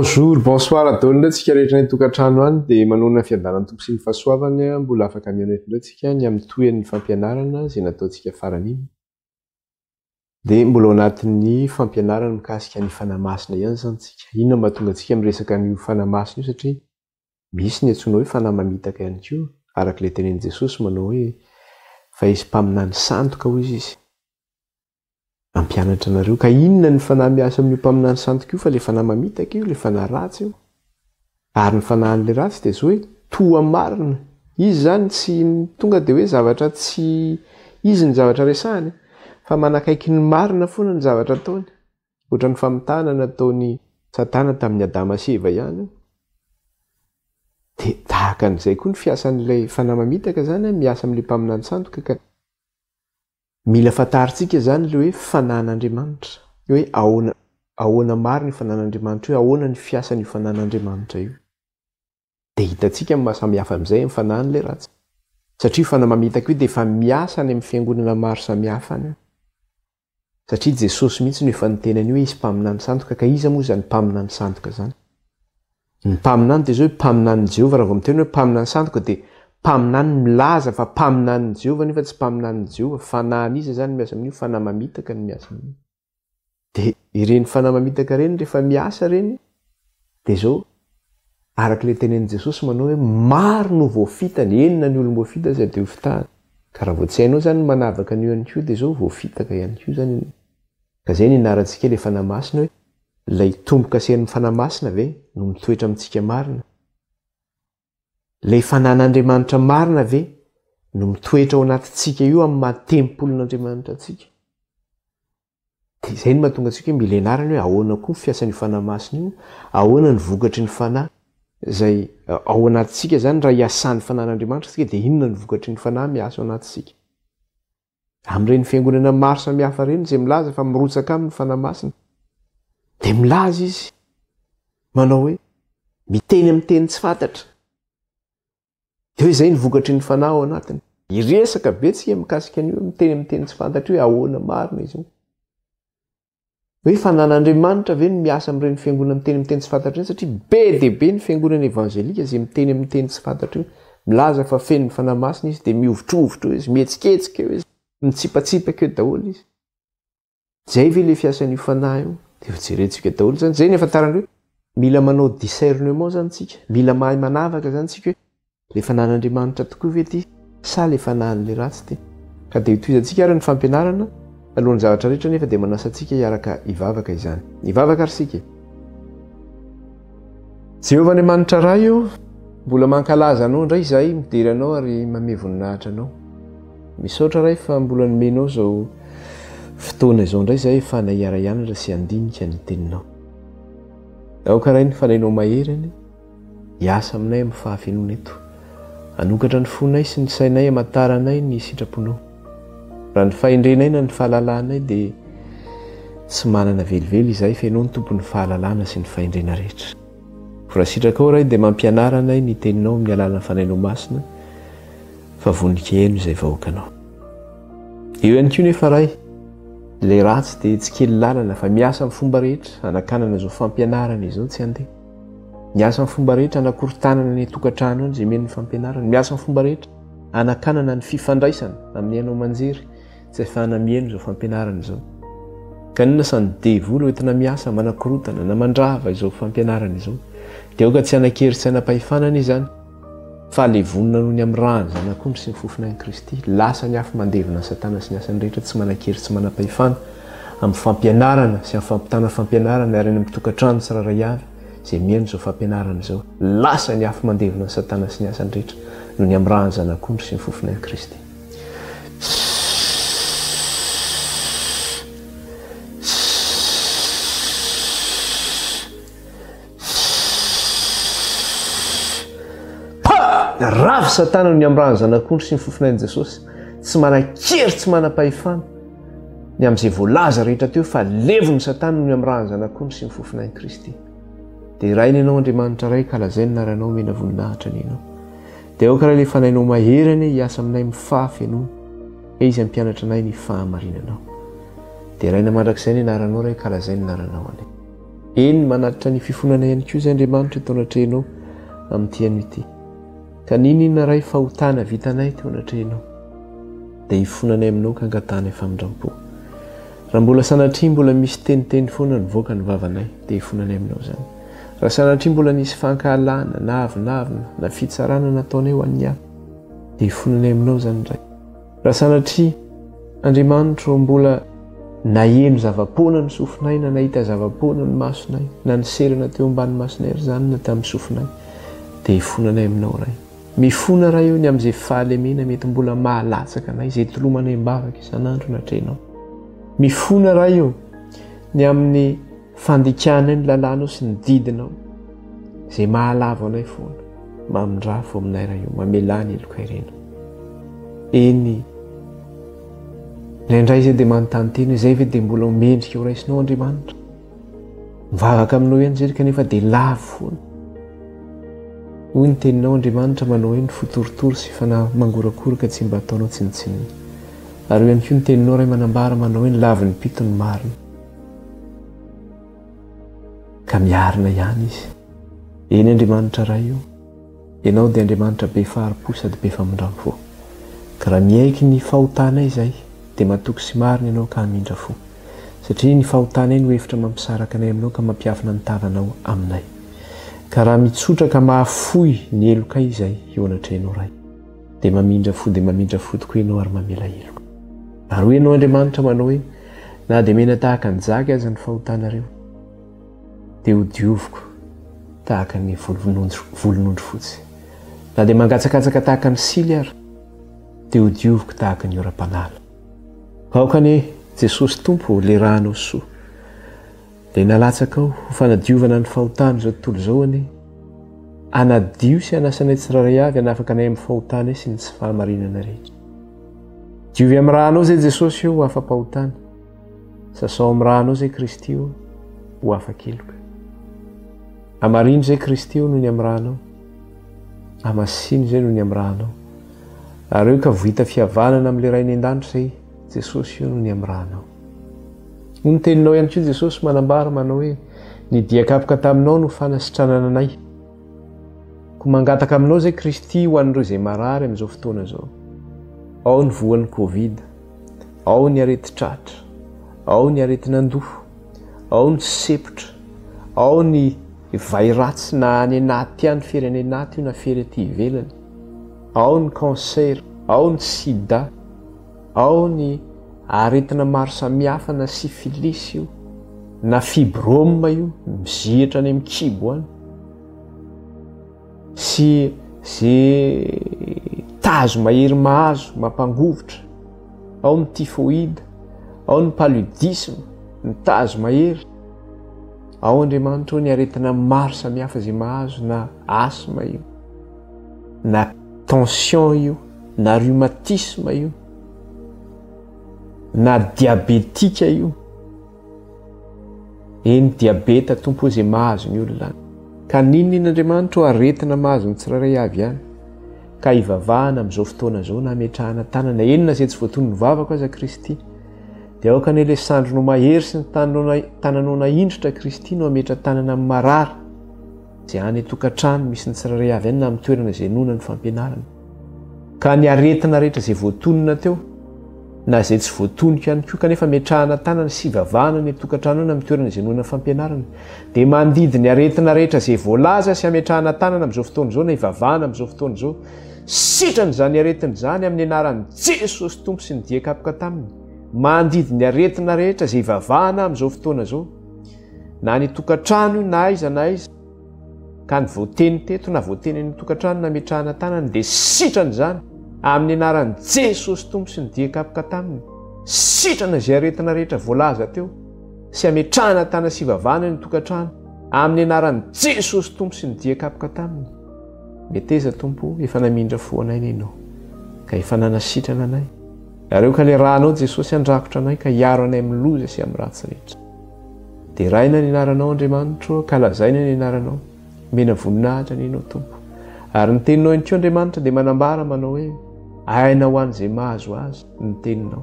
Bonjour, bonsoir daholo indray tsika rehetra any tokantrano any dia manoana ny fiadanan'ny Tompo sy ny fahasoavany mbola afaka mihaona eto indray tsika ny amin'ny tohin'ny fampianarana izay nataontsika farany iny. Dia mbola ao anatin'ny fampianarana mikasika ny Fanahy Masina ihany izany tsika. Inona no mahatonga antsika miresaka an'io Fanahy Masina io satria misy ny antsoina hoe fanahy mamitaka ihany koa araka ilay tenenin'i Jesosy manao hoe fa hisy mpaminany sandoka hoy izy Mampianatra anareo. Ka inona ny fanahy miasa amin'io mpaminany sandoka io fa ilay fanahy mamitaka io, ilay fanahy ratsy io. Ary ny fanahin'ilay ratsy dia izao hoe toa marina. Izy izany tsy tonga dia hoe zavatra tsy izy ny zavatra resahiny fa manakaiky ny marina foana ny zavatra ataony. Ohatran'ny famitahana nataon'i Satana tamin'i Adama sy Eva ihany io. Dia tahaka an'izay koa ny fiasan'ilay fanahy mamitaka izany miasa amin'ilay mpaminany sandoka ka Mila fantarintsika izany ilay hoe fanan'Andriamanitra, hoe ahoana ahoana marina io fanan'Andriamanitra io, ahoana ny fiasan'io fanan'Andriamanitra io. Dia hitantsika ny maha samy hafa amin'izay amin'ny fanan'ilay ratsy. Satria io fanahy mamitaka io dia efa miasa any amin'ny fiangonana maro samihafa any. Satria Jesosy mihitsy no efa niteny an'io hoe hisy mpaminany sandoka, ka iza moa izany mpaminany sandoka izany? Ny mpaminany dia izao hoe mpaminanin'i Jehovah, raha vao miteny hoe mpaminany sandoka dia mpaminany milaza fa mpaminanin'i Jehovah nefa tsy mpaminanin'i Jehovah, fanahin'iza izany no miasa amin'io? Fanahy mamitaka no miasa amin'io. Dia ireny fanahy mamitaka ireny rehefa miasa ireny dia izao araka ilay tenenin'i Jesosy manao hoe maro no voafitany, eny na ny olom-boafita aza dia hofitahana. Ka raha vao tsy hainao izany ny manavaka an'io ihany koa dia izao voafitaka ihany koa izany ianao. Ka izay ny anarantsika ilay Fanahy Masina hoe ilay tombo-kasen'ny Fanahy Masina ve no mitoetra amintsika marina? Ilay Fanahin'Andriamanitra marina ve no mitoetra ao anatintsika io amin'ny maha tempolin'Andriamanitra antsika? Dia izay no mahatonga antsika hoe mila ianarana hoe ahoana koa ny fiasan'io Fanahy Masina io, ahoana ny vokatry ny Fanahy izay ao anatintsika izany, raha iasan'ny Fanahin'Andriamanitra isika dia inona ny vokatry ny Fanahy miasa ao anatintsika. Amin'ireny fiangonana maro samihafa ireny izay milaza fa mirotsaka aminy ny Fanahy Masina, dia milaza izy manao hoe miteny amin'ny teny tsy fantatra. Dia hoe izay ny vokatry ny fanahy ao anatiny. Hiresaka be tsika mikasika an'io miteny amin'ny teny tsy fantatra io hoe ahoana marina izy io. Hoe fanan'Andriamanitra ve no miasa amin'ireny fiangonana miteny amin'ny teny tsy fantatra ireny satria be dia be ny fiangonana evangelika izay miteny amin'ny teny tsy fantatra io. Milaza fa feno ny Fanahy Masina izy dia mihovitrovitra eo izy, mihetsiketsika eo izy, mitsipatsipaka eo daholo izy. Zay ve le fiasan'io fanahy io? Dia ho jerentsika daholo zany. Zay ny ahafantarana hoe mila manao discernement zany tsika. Mila mahay manavaka zany tsika hoe le fanahin'Andriamanitra tokoa ve ty sa le fanahin'le ratsy ty? Ka dia hotohizantsika ary ny fampianarana, alohan'ny zavatra rehetra anefa dia manasa antsika hiaraka hivavaka izany. Hivavaka ary isika e! Jehovah Andriamanitra Ray ô, mbola mankalaza Anao indray izahay, midera Anao ary mamehy voninahitra Anao. Misaotra Ray fa mbola nomenao izao fotoana izao indray izahay ahafahana hiara-hianatra sy handinika ny Teninao. Aoka Ray ny Fanahinao mahery anie hiasa aminay amin'ny fahafenoana eto. Hanokatra ny fonay sy ny sainay hamantaranay ny sitraponao. Raha ny fahendrenay na ny fahalalanay dia tsy manana velively izahay fa Ianao no tompon'ny fahalalana sy ny fahendrena rehetra. Raha sitrakao Ray dia mampianara anay ny Teninao amin'ny alalan'ny Fanahinao Masina fa vonon-kiheno izay vahoakanao. Eo ihany koa nefa Ray, ilay ratsy dia tsy kely lalana fa miasa amin'ny fomba rehetra hanakanana izao fampianarana izao tsy handeha. Miasa amin'ny fomba rehetra hanakorontanana ny tokantrano any izay mino ny fampianarana. Miasa amin'ny fomba rehetra hanakanana ny fifandraisana amin'ny haino aman-jery tsy ahafahana mihaino izao fampianarana izao. Ka inona sa ny devoly hoentina miasa manakorontana na mandrava izao fampianarana izao? Dia aoka tsy hanan-kery tsy hanam-pahefana anie izany fa levonina noho ny amin'ny ràn'ny Zanak'ondry sy ny fofonain'i Kristy. Lasa ny afo mandevona an'i Satana sy ny asany rehetra tsy manan-kery tsy manam-pahefana amin'ny fampianarana sy amin'ny fampitana fampianarana ary any amin'ny tokantrano tsirairay avy izay mihaino izao fampianarana izao. Lasa ny afo mandevona an'i Satana sy ny asany rehetra noho ny amin'ny ràn'ny Zanak'ondry sy ny fofonain'i Kristy. Ravo Satana noho ny amin'ny ràn'ny Zanak'ondry sy ny fofonain'i Jesosy. Tsy manan-kery, tsy manam-pahefana ny amin'izay voalaza rehetra teo fa levon'i Satana noho ny amin'ny ràn'ny Zanak'ondry sy ny fofonain'i Kristy. Deraina Ianao Andriamanitra Ray ka lazaina ny anaranao omena voninahitra anie Ianao. Dia aoka Ray ilay Fanahinao mahery anie hiasa aminay amin'ny fahafenoana, ka Izy hampianatra anay ny fahamarinanao. Deraina mandrakizay ny anaranao Ray ka lazaina ny anaranao anie. Eny, manatitra ny fifonana ihany koa izay Andriamanitra eto anatrehanao amin'ity anio ity. Ka n'inon'inona Ray fahotana vitanay teo anatrehanao, dia ifonanay aminao ka angatahanay famindram-po. Raha mbola sanatria mbola misy teniteny foana nivoaka ny vavanay, dia ifonanay aminao izany. Raha sanatria mbola nisy fankahalana na avonavona na fitsarana nataonay ho an'ny hafa, dia ifonanay aminao izany Ray. Raha sanatria Andriamanitro ô mbola naheno zava-poana ny sofinay na nahita zava-poana ny masonay na niserana teo ambany masonay ry izany na tamin'ny sofinay dia ifonanay aminao Ray. Mifona Ray ô ny amin'izay fahalemena mety mbola mahalatsaka anay izay tolomanay am-bavaka isan'andro natrehinao. Mifona Ray ô ny amin'ny Fandikanay ny lalànao sy ny didinao, izay mahalavo anay foana. Mamindrafo aminay Ray o, mamelà ny heloka ireny. Eny, indraindray izay dia manontany tena, izay ve dia mbola ho mendrika ho raisinao Andriamanitra? Mivavaka aminao ihany izay kanefa dia lavo foana. Hoy ny teninao Andriamanitra manao hoe ny fo torotoro sy fanahy mangorakoraka tsy mba ataonao tsinontsinona. Ary hoy ihany koa ny teninao Ray manambara manao hoe ny lavin'ny mpito ny marina. Ka miarina ihany izy. Eny Andriamanitra Ray o, Ianao dia Andriamanitra be fahari-po sady be famindram-po. Ka raha miaiky ny fahotanay izahay, dia matoky sy marina Ianao ka hamindra fo. Satria ny fahotanay no efitra mampisaraka anay Aminao ka mampiafina ny tavanao aminay. Ka raha mitsotra ka mahafoy ny helokay izahay eo anatrehanao Ray. Dia mamindra fo dia mamindra fo tokoa Ianao ary mamela heloka. Ary hoy Ianao Andriamanitra manao hoe, Na dia mena tahaka ny jaky aza ny fahotanareo, dia ho dioviko tahaka ny volonondry fotsy. Na dia mangatsakatsaka tahaka ny sily ary, dia ho dioviko tahaka ny oram-panala. Aoka anie Jesosy Tompo ô, le rànao soa. Dia nalatsakao ho fanadiovana ny fahotan'izao tontolo izao anie. Hanadio sy hanasa anay tsirairay avy hanafaka anay amin'ny fahotanay sy ny tsy fahamarinana rehetra. Diovy amin'ny rànao izay Jesosy ô ho afa-pahotana. Sasao amin'ny rànao izay Kristy ô ho afa-keloka. Hamarino izay Kristy ô noho ny amin'ny rànao. Hamasino izay noho ny amin'ny rànao. Ary eo ka vohita fihavanana amin'ilay Ray any an-danitra izay Jesosy ô noho ny amin'ny rànao. Hoy ny teninao ihany koa Jesosy manambara manao hoe ny dia kapoka taminao no fanasitranana anay. Koa mangataka aminao izay Kristy ho an'ireo izay marary amin'izao fotoana izao. Ao ny voan'ny Covid, ao ny aretin-tratra, ao ny aretin'andoha, ao ny sepotra, ao ny vay ratsy na any anaty any fery any anaty io na fery aty ivelany, ao ny cancer, ao ny sida. Ao ny aretina maro samihafa na syphilis io, na fibrome io, mizihitra any amin'ny kibo any, sy ze tazo mahery mahazo mampangovitra, ao ny typhoïde, ao ny paludisme, ny tazo mahery, ao Andriamanitra ao ny aretina maro samihafa ze mahazo na asthme io, na tension io. na rhumatisme io, na diabetika io, eny diabeta Tompo ô izay mahazo ny olona any. Ka n'inon'inona Andriamanitra ô aretina mahazo ny tsirairay avy any, ka hivavahana amin'izao fotoana izao na hametrahana tanana, eny na izay tsy voatonon'ny vavako aza Kristy, dia aoka anie ilay sandrinao mahery sy ny tananao nahindritra Kristy no hametra tanana amin'ny marary, Izay any an-tokantrano misy ny tsirairay avy any na amin'ny toerana izay inoana ny fampianarana. Ka ny aretina rehetra izay voatonona teo, na izay tsy voatonoko ihany koa kanefa ametrahana tanana sy ivavahana any an-tokantrano any na amin'ny toerana izay inoana ny fampianarana, dia mandidy ny aretina rehetra izay voalaza sy ametrahana tanana amin'izao fotoana izao na ivavahana amin'izao fotoana izao. Sitrana izany aretina izany amin'ny anaran'i Jesosy Tompo sy ny dia kapoka taminy. Mandidy ny aretina rehetra izay ivavahana amin'izao fotoana izao. Na any an-tokantrano io na aiza na aiza, ka ny voateny teto na voateny any an-tokantrano nametrahana tanana dia sitrana izany amin'ny anaran'i Jesosy Tompo sy ny dia kapoka taminy. Sitrana izay aretina rehetra voalaza teo sy ametrahana tanana sy ivavahana any an-tokantrano amin'ny anaran'i Jesosy Tompo sy ny dia kapoka taminy. Meteza Tompo, efa namindra fo anay ny Ianao, ka efa nanasitrana anay. Ary aoka ilay rànao Jesosy handrakotra anay ka hiaro anay amin'ny loza sy amin'ny ratsy rehetra. Deraina ny anaranao Andriamanitro, ankalazaina ny anaranao. Omena voninahitra anie Ianao Tompo. Ary ny teninao ihany koa Andriamanitra dia manambara manao hoe, aina ho an'izay mahazo azy ny teninao,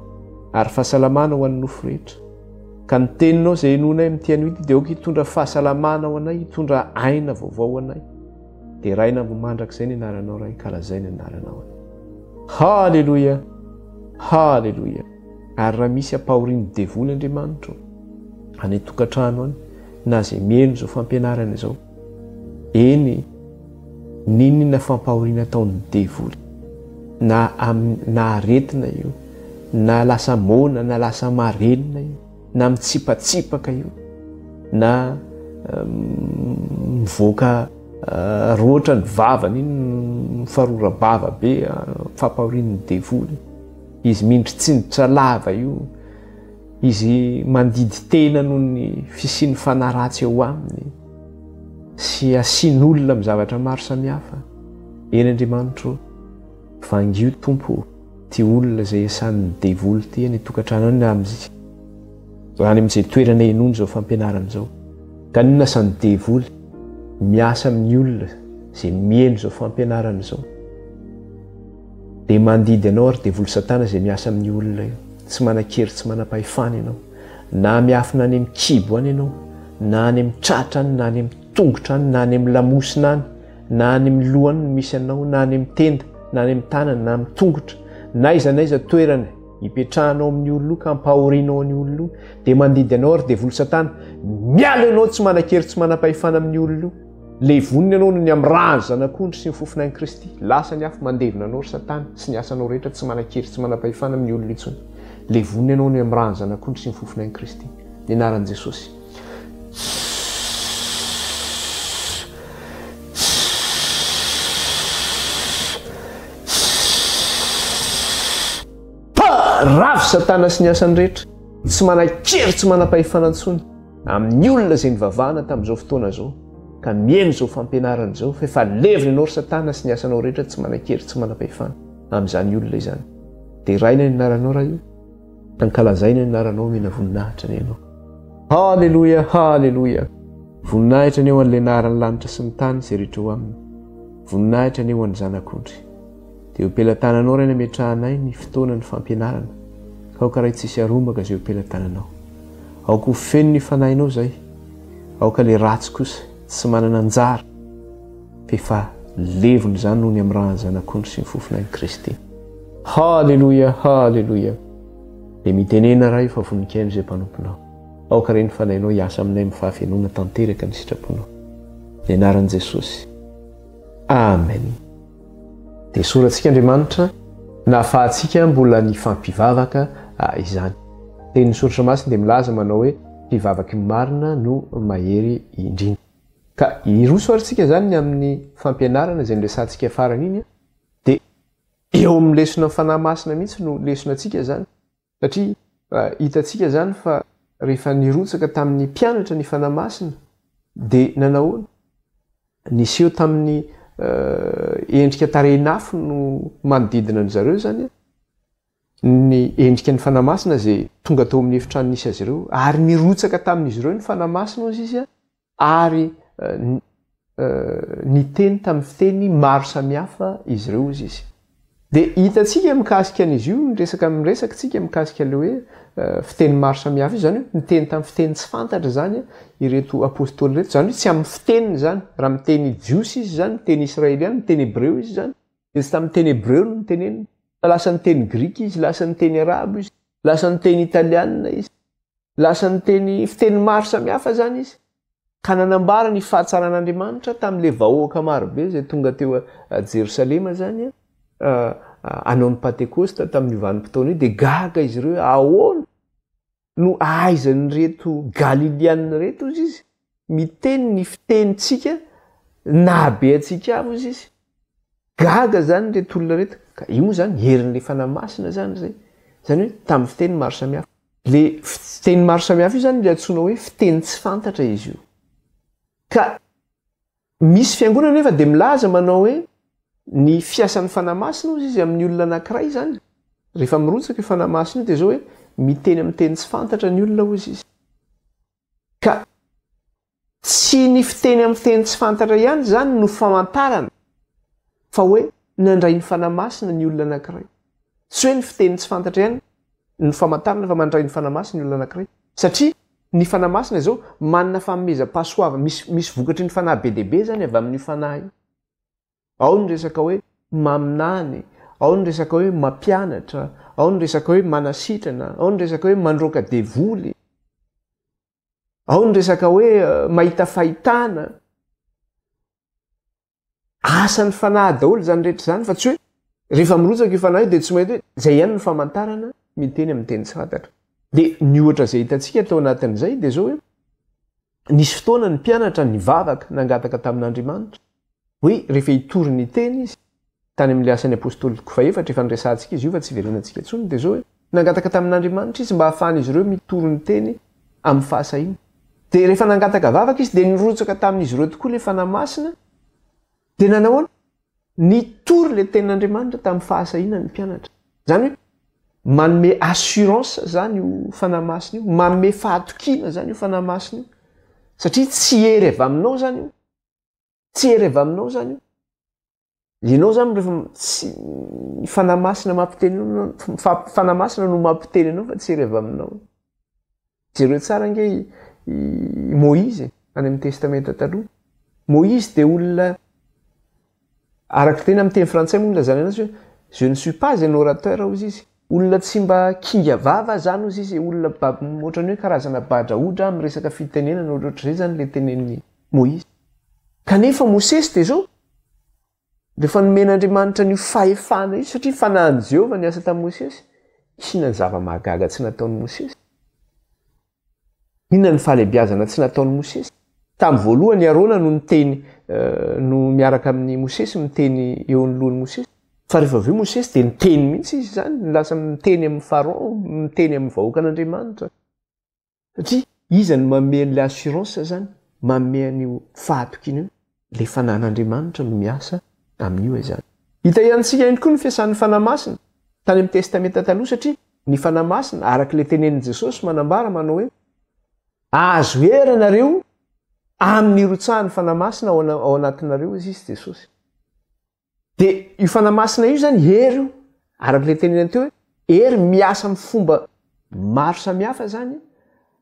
ary fahasalamana ho an'ny nofo rehetra. Ka ny teninao izay henoinay amin'ity anio ity dia aoka hitondra fahasalamana ho anay, hitondra aina vaovao ho anay. Deraina ho mandrakizay ny anaranao Ray, kalazaina ny anaranao. Haleloia! Haleloia! Ary raha misy ampahorian'ny devoly Andriamanitro any an-tokantrano any, na izay mihaino izao fampianarana izao, eny, n'inon'inona fampahoriana ataon'ny devoly, na na aretina io, na lasa moana, na lasa marenina io, na mitsipatsipaka io, na mivoaka roatra ny vavany iny, mifarora-bava be, fampahorian'ny devoly, izy mindritsindritra lava io, izy mandidy tena noho ny fisian'ny fanahy ratsy eo aminy, sy asian'olona amin'ny zavatra maro samihafa. Eny Andriamanitro ô, vangio Tompo ô, ity olona izay esan'ny devoly ity any an-tokantrano any na amin'izay any amin'izay toerana henoiny izao fampianarana izao. Ka n'inona asan'ny devoly miasa amin'ny olona izay miheno izao fampianarana izao. Dia mandidy anao ry devoly satana izay miasa amin'ny olona io. Tsy manan-kery tsy manam-pahefana ianao. Na miafina any amin'ny kibo any ianao, na any amin'ny tratra any, na any amin'ny tongotra any, na any amin'ny lamosina any, na any amin'ny loha any no misy anao, na any amin'ny tenda, na any amin'ny tanana, na amin'ny tongotra, na aiza na aiza toerana ipetrahanao amin'ny olona io ka ampahorianao an'io olona io, dia mandidy anao ry devoly satana, miala ianao tsy manan-kery tsy manam-pahefana amin'ny olona io. Levonina ianao noho ny amin'ny ràn'ny Zanak'ondry sy ny fofonain'i Kristy. Lasa ny afo mandevona anao ry Satana sy ny asanao rehetra tsy manan-kery tsy manam-pahefana amin'ny olona intsony. Levonina ianao noho ny amin'ny ràn'ny Zanak'ondry sy ny fofonain'i Kristy. Ny anaran'i Jesosy. Ravo Satana sy ny asany rehetra. Tsy manan-kery tsy manam-pahefana intsony. Amin'ny olona izay nivavahana tamin'izao fotoana izao ka mihaino izao fampianarana izao fa efa levona ianao ry satana sy ny asanao rehetra tsy manan-kery tsy manam-pahefana amin'izany olona izany. Deraina ny anaranao Ray o, ankalazaina ny anaranao omena voninahitra anie ianao. Haleloia, haleloia. Voninahitra anie ho an'ilay naharan'ny lanitra sy ny tany izay rehetra eo aminy. Voninahitra anie ho an'ny Zanak'ondry. Dia eo am-pelatananao Ray nametrahanay ny fotoana ny fampianarana. Ka aoka Ray tsy hisy harombaka izay eo am-pelatananao. Aoka ho feno ny fanahinao izay. Aoka ilay ratsy kosa tsy manana anjara fa efa levona izany noho ny amin'ny ràn'ny Zanak'ondry sy ny fofonain'i Kristy. Haleloia! Haleloia! Dia mitenena Ray fa vonon-kihaino izay mpanomponao. Aoka re ny fanahinao hiasa aminay amin'ny fahafenoana tanteraka ny sitraponao. Ny anaran'i Jesosy. Amen. Dia soratsika Andriamanitra nahafahantsika mbola nifampivavaka izany. Tenin'ny Soratra Masina dia milaza manao hoe mpivavaky ny marina no mahery indrindra. Ka hiroso ary tsika izany ny amin'ny fampianarana izay noresahantsika farany iny dia eo amin'ny lesona Fanahy Masina mihitsy no lesona antsika izany. Satria hitantsika izany fa rehefa nirotsaka tamin'ny mpianatra ny Fanahy Masina dia nanahoana? Niseho tamin'ny endrika tarehin'afo no manodidina an-dry zareo izany, ny endrika ny Fanahy Masina izay tonga tao amin'ny efitrano nisy azy ireo, ary nirotsaka tamin'izy ireo ny Fanahy Masina hozy izy ary niteny tamin'ny fiteny maro samihafa izy ireo hozy izy. Dia hitantsika mikasika an'izy io, niresaka miresaka tsika mikasika ilay hoe fiteny maro samihafa io, izany hoe niteny tamin'ny fiteny tsy fantatra izany ireto apostoly ireto, izany hoe tsy amin'ny fiteniny izany, raha miteny jiosy izy izany, miteny israeliana, miteny hebreo izy izany, dia tsy tamin'ny teny hebreo no niteneniny, fa lasa niteny grika izy, lasa niteny arabo izy, lasa niteny italiana izy. Lasa niteny fiteny maro samihafa izany izy, ka nanambara ny fahatsaran'Andriamanitra tamin'ilay vahoaka marobe izay tonga teo Jerosalema izany hanao ny Pantekosta tamin'io vanim-potoana io, dia gaga izy ireo hoe ahoana no ahaizan'ireto Galilianina ireto, hozy izy, miteny ny fitenintsika nahabe antsika avy, hozy izy. Gaga izany ireto olona ireto. Ka io moa izany herin'ilay Fanahy Masina izany izay. Izany hoe tamin'ny fiteny maro samihafa. Ilay fiteny maro samihafa io izany ilay antsoina hoe fiteny tsy fantatra izy io. Ka misy fiangonana nefa dia milaza manao hoe ny fiasan'ny Fanahy Masina hozy izy amin'ny olona anankiray izany. Rehefa mirotsaka io Fanahy Masina io dia izao hoe miteny amin'ny teny tsy fantatra ny olona hozy izy. Ka Tsy ny fiteny amin'ny fiteny tsy fantatra ihany izany no famantarana fa hoe nandray ny Fanahy Masina ny olona anankiray. Tsy hoe ny fiteny tsy fantatra ihany no famantarana fa mandray ny Fanahy Masina ny olona anankiray. Satria ny Fanahy Masina izao manana fanomezam-pahasoavana, misy misy vokatry ny Fanahy be dia be izany avy amin'io Fanahy io. Ao ny resaka hoe maminany, ao ny resaka hoe mampianatra, ao ny resaka hoe manasitrana, ao ny resaka hoe mandroaka devoly, ao ny resaka hoe mahita fahitana. Asan'ny fanahy daholo izany rehetra izany fa tsy hoe rehefa mirotsaka io fanahy io dia tsy mahita hoe izay ihany no famantarana miteny amin'ny teny tsy fantatra. Dia ny ohatra izay hitantsika tao anatin'izay dia izao hoe nisy fotoana ny mpianatra nivavaka nangataka tamin'Andriamanitra hoe rehefa hitory ny teny izy tany amin'ilay asan'ny apostoly toko fahefatra efa niresahantsika izy io fa tsy hiverenantsika intsony dia izao hoe nangataka tamin'Andriamanitra izy mba hahafahan'izy ireo mitory ny teny amin'ny fahasahiana. Dia rehefa nangataka vavaka izy dia nirotsaka tamin'izy ireo tokoa ilay Fanahy Masina dia nanao ahoana? Nitory ilay tenin'Andriamanitra tamin'ny fahasahiana ny mpianatra. Izany hoe manome assurance izany io Fanahy Masina io, manome fahatokiana izany io Fanahy Masina io. Satria tsy hery avy aminao izany io. Tsy hery avy aminao izany io. Ianao zany rehefa tsy ny fanahy masina mampiteny anao fanahy masina no mampiteny anao fa tsy hery avy aminao. Jereo tsara ange i, i Moïse any amin'ny testamenta taloha. Moïse dia olona araka tena amin'ny teny frantsay moa nilazana anazy hoe je ne suis pas un orateur hozy izy. Olona tsy mba kinga vava zany hozy izy, olona ohatran'ny hoe karazana badrahodra amin'ny resaka fitenenana ohatrohatr'izay zany le tenenin'i Moïse. Kanefa Mosesy dia zao, rehefa nomen'Andriamanitra an'io fahefana io, satria fanahin'i Jehovah niasa tamin'i Mosesy, inona ny zava-mahagaga tsy nataon'i Mosesy? Inona ny fahalehibiazana tsy nataon'i Mosesy? Tamin'ny voalohany Arona no niteny eh, no miaraka amin'i Mosesy miteny eo anoloan'i Mosesy. Fa rehefa avy eo Mosesy dia niteny mihitsy izy izany, lasa miteny amin'ny Pharaon, miteny amin'ny vahoakan'Andriamanitra. Satria iza no manome an'ilay assurance zany, manome an'io fahatokiana io? Ilay Fanahin'Andriamanitra no miasa amin'io izany. Hita iantsika ihany koa ny fiasan'ny Fanahy Masina tany amin'ny Testamenta Taloha satria ny Fanahy Masina, araka ilay tenenin'i Jesosy manambara manao hoe, Ahazo hery ianareo amin'ny hirotsahan'ny Fanahy Masina ao anatinareo, hoy izy Jesosy. Dia io Fanahy Masina io izany hery io, araka ilay tenenina teo hoe hery miasa amin'ny fomba maro samihafa izany,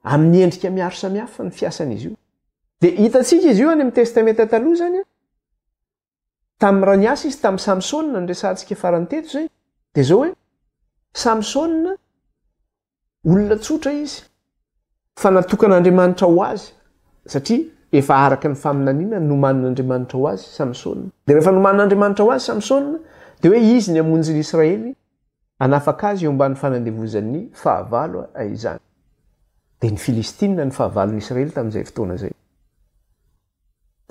amin'ny endrika miaro samihafa ny fiasan'izy io. Dia hitantsika izy io any amin'ny Testamenta Taloha izany, tamin'ny raha niasa izy tamin'i Samsona, niresahantsika farany teto izay, dia izao hoe Samsona Olona tsotra izy, fa natokan'Andriamanitra ho azy, satria efa araka ny faminaniana nomanin'Andriamanitra ho azy Samsona. Dia rehefa nomanin'Andriamanitra ho azy Samsona, dia hoe izy ny hamonjy ny Israely, hanafaka azy eo ambany fanandevozan'ny fahavalo izany. Dia ny Filistina ny fahavalon'ny Israely tamin'izay fotoana izay.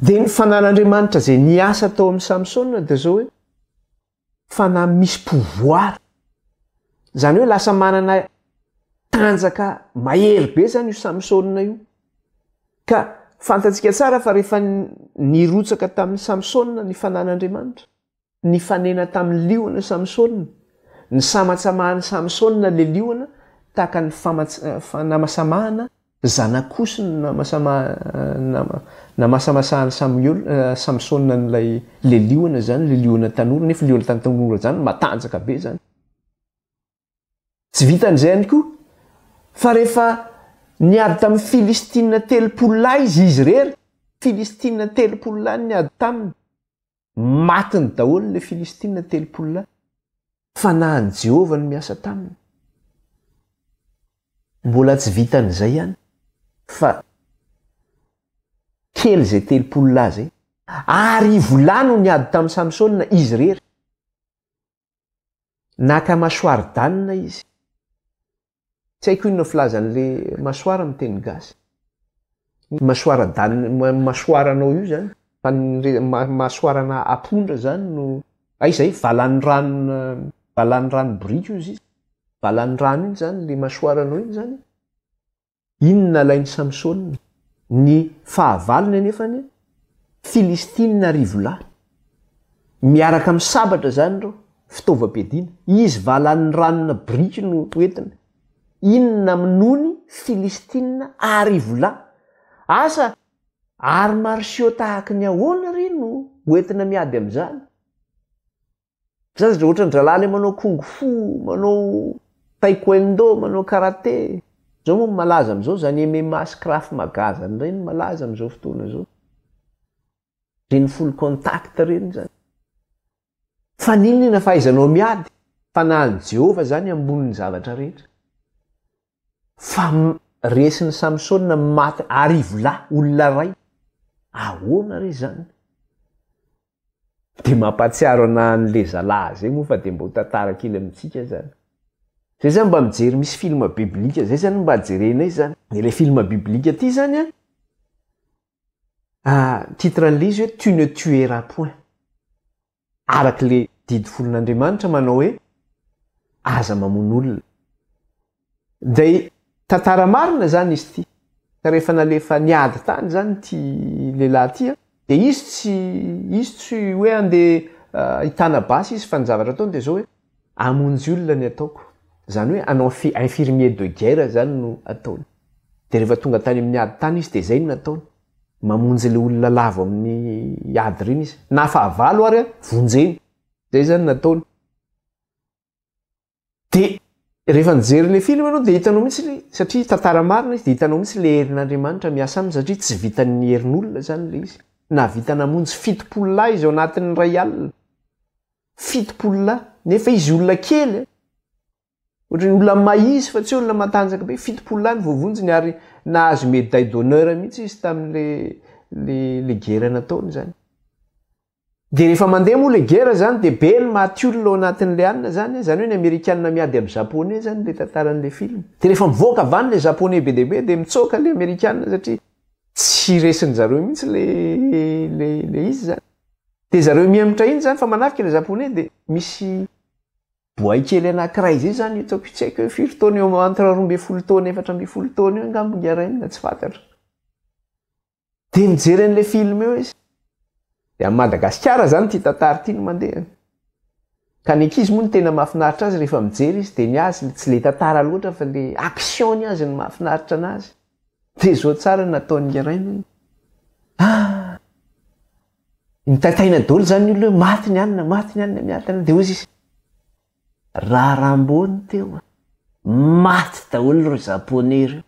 Dia ny fanan'Andriamanitra izay niasa tao amin'i Samsona dia izao hoe, fanahy misy pouvoir. Izany hoe lasa manana tanjaka mahery be zany io Samsona io. Ka fantatsika tsara fa rehefa nirotsaka tamin'i Samsona ny fanan'Andriamanitra, nifanena tamin'ny liona Samsona, nisamatsamahan'i Samsona le liona tahaka ny fanamasamahana Zanak'osy no namasamasahan'i Samoela, Samsona an'ilay le liona izany, le liona tanora, nefa liona tanora izany matanjaka be izany. Tsy vitan'izay ihany koa, fa rehefa niady tamin'ny Filistina 30 lahy izy, izy irery, Filistina 30 lahy niady taminy, Matiny daholo ilay Filistina 30 lahy. Fanahin'i Jehovah no miasa taminy. Mbola tsy vitan'izay ihany fa kely izay 30 lahy izay. 1000 lahy no niady tamin'i Samsona izy irery. Naka mâchoire d'âne izy. Tsy haiko inona filazan'le mâchoire amin'ny teny gasy. Mâchoire d'âne, mâchoire-nao io zany, fa ny mâchoire-na apondra zany no, aiza e, valan'ny valan'ny rano boriky ozy izy, valan'ny rano iny zany le mâchoire-nao iny zany. Iny no nalain'i Samsona. Ny fahavalony anefa anie, Filistina arivolahy. Miaraka amin'ny sabatra izany ireo, fitaovam-piadiana. Izy valan'ny biriky no hoentiny. Iny no namonoany Filistina arivolahy. Asa arts martiaux tahaka ny ahoana re no hoentina miady amin'izany? Za zatra ohatran'ny dralahy le manao kung fu, manao taekwondo, manao karate. Zao moa malaza amizao zany MMA sy Krav Maga zany reny malaza amizao fotoana zao. Reny full contact reny zany. Fa n'inona fahaizanao miady, fanahin'i Jehovah zany ambonin'ny zavatra rehetra. Fa resin'i Samsona maty arivolahy olona ray. Ahoana re zany? Dia mampahatsiaro anah an'le zalahy zay moa fa dia mba ho tantara kely amintsika zany. Zay zany mba mijery misy film biblika zay zany mba jerenay zany. Dia le film biblika ty zany an, ah, titre an'le izy hoe tu ne tueras point. Araka le didy folon'Andriamanitra manao hoe aza mamono olona. Dia tantara marina zany izy ity. Ka rehefa nalefa niady tany zany ity lehilahy ity an, dia izy tsy izy tsy hoe andeha hitana basy izy fa ny zavatra ataony dia zao hoe hamonjy olona ny ataoko. Zany hoe hanao infirmier de guerre zany no ataony. Dia rehefa tonga tany amin'ny ady tany izy dia zay no nataony. Mamonjy le olona lavo amin'ny ady ireny izy. Na fahavalo ary an, vonjeny. Zay zany nataony. Dia rehefa nijery ilay film ianao dia hitanao mihitsy ilay, satria tantara marina izy, dia hitanao mihitsy ilay herin'Andriamanitra miasa aminy satria tsy vitan'ny herin'olona izany ilay izy. Nahavita namonjy 70 lahy izy ao anatin'ny iray alina. 70 lahy. Nefa izy olona kely an. Ohatran'ny olona mahia izy fa tsy olona matanjaka be. 70 lahy no voavonjiny ary nahazo médaille d'honneur mihitsy izy tamin'ilay le guerre nataony izany. Dia rehefa mandeha moa le guerre zany dia be ny maty olona ao anatin'le anona zany, zany hoe ny amerikana miady amin'ny japonais zany le tantaran'le film. Dia rehefa mivoaka avy any le japonais be dia be dia mitsoaka le amerikana satria tsy resin-dry zareo mihitsy le le le izy zany. Dia zareo mihemotra iny zany fa manafika le japonais dia misy boay kely anankiray zay zany hitako tsy haiko hoe firy taona eo entre 12 taona 14 taona eo angamba Ingahy tsy fantatro. Dia mijery an'ilay film eo izy. Dia any Madagasikara zany ity tantara ity no mandeha. Ka ny ankizy moa no tena mahafinaritra azy rehefa mijery izy dia ny azy tsy le tantara loatra fa le action ny azy no mahafinaritra anazy. Dia zao tsara ny nataon'i Rainy. Ah! Nitaitaina daholo zany ny olona hoe maty ny anona, maty ny anona, miady anona. Dia hoy izy, Raha Rambo no teo a, maty daholo ireo japonais ireo.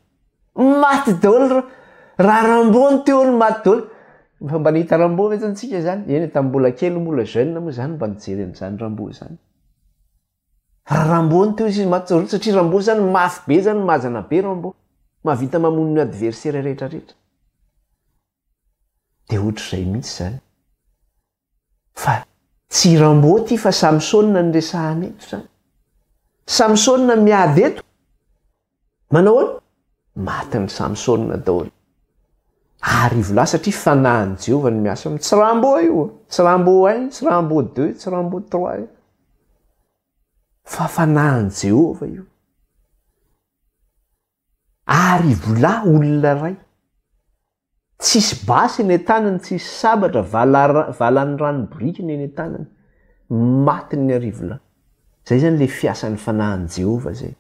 Maty daholo ireo. Raha Rambo no teo no maty daholo. Efa mba nahita Rambo ve zany tsika zany? Eny e, tamin'ny mbola kely mbola jeune moa zany mba nijery an'izany Rambo izany. Raha Rambo no teo izy maty daholo satria Rambo zany mafy be zany, mazana be Rambo. Mahavita mamono ny adversaire rehetra rehetra. Dia ohatr'izay mihitsy zany. Fa tsy Rambo ty fa Samsona no resahana eto zany. Samsona miady eto. Manao ahoana? Matin'i Samsona daholo. Arivo lahy satria fanahin'i Jehovah no miasa aminy. Tsy Rambo io. Tsy Rambo un, tsy Rambo deux, tsy Rambo trois io. Fa fanahin'i Jehovah io. Arivo lahy olona iray. Tsisy basy eny an-tanany, tsisy sabatra, valan'ny rano biriky ny eny an-tanany. Matin'ny arivo lahy. Zay zany le fiasan'ny fanahin'i Jehovah zay.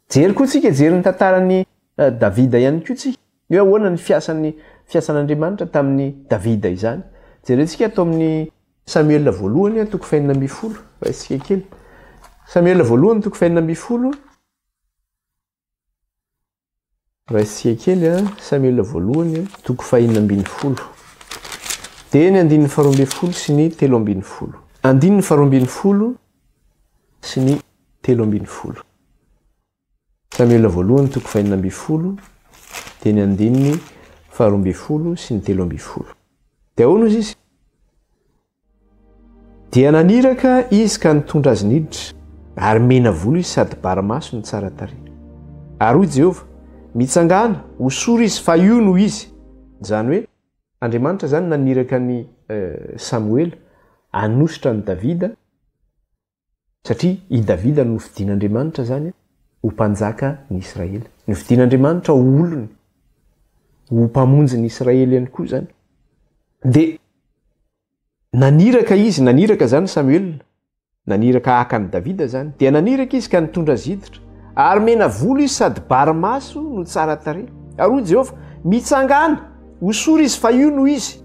Jery koa tsika, jery ny tantaran'i Davida ihany koa tsika. Hoe ahoana ny fiasan'ny fiasan'Andriamanitra tamin'i Davida izany. Jerentsika ato amin'ny Samuel voalohany, toko fahenina ambin'ny folo. Raisitsika kely. Samuel voalohany, toko fahenina ambin'ny folo. Raisitsika kely a, Samuel voalohany, toko fahenina ambin'ny folo. Dia ny andininy faharoa ambin'ny folo sy ny telo ambin'ny folo. Andininy faharoa ambin'ny folo sy ny telo ambin'ny folo. Samuel voalohany, toko fahenina ambin'ny folo, dia ny andininy faharoa ambin'ny folo sy ny telo ambin'ny folo. Dia ahoana ozy izy? Dia naniraka izy ka nitondra azy niditra, ary mena volo izy sady bara maso no tsara tarehy. Ary hoy Jehovah, Mitsangàna, hosory izy, fa io no izy. Izany hoe, Andriamanitra izany naniraka an'i Samoela hanosotra an'i Davida, satria i Davida no nofidin'Andriamanitra izany ho mpanjaka ny Israely. Nofidin'Andriamanitra ho olony, ho mpamonjy ny Israely ihany koa izany. Dia naniraka izy, naniraka izany Samuel, naniraka haka an'i Davida izany. Dia naniraka izy ka nitondra azy hiditra. Ary mena volo izy sady bary maso no tsara tarehy. Ary hoy Jehovah, Mitsangàna, hosory izy fa io no izy.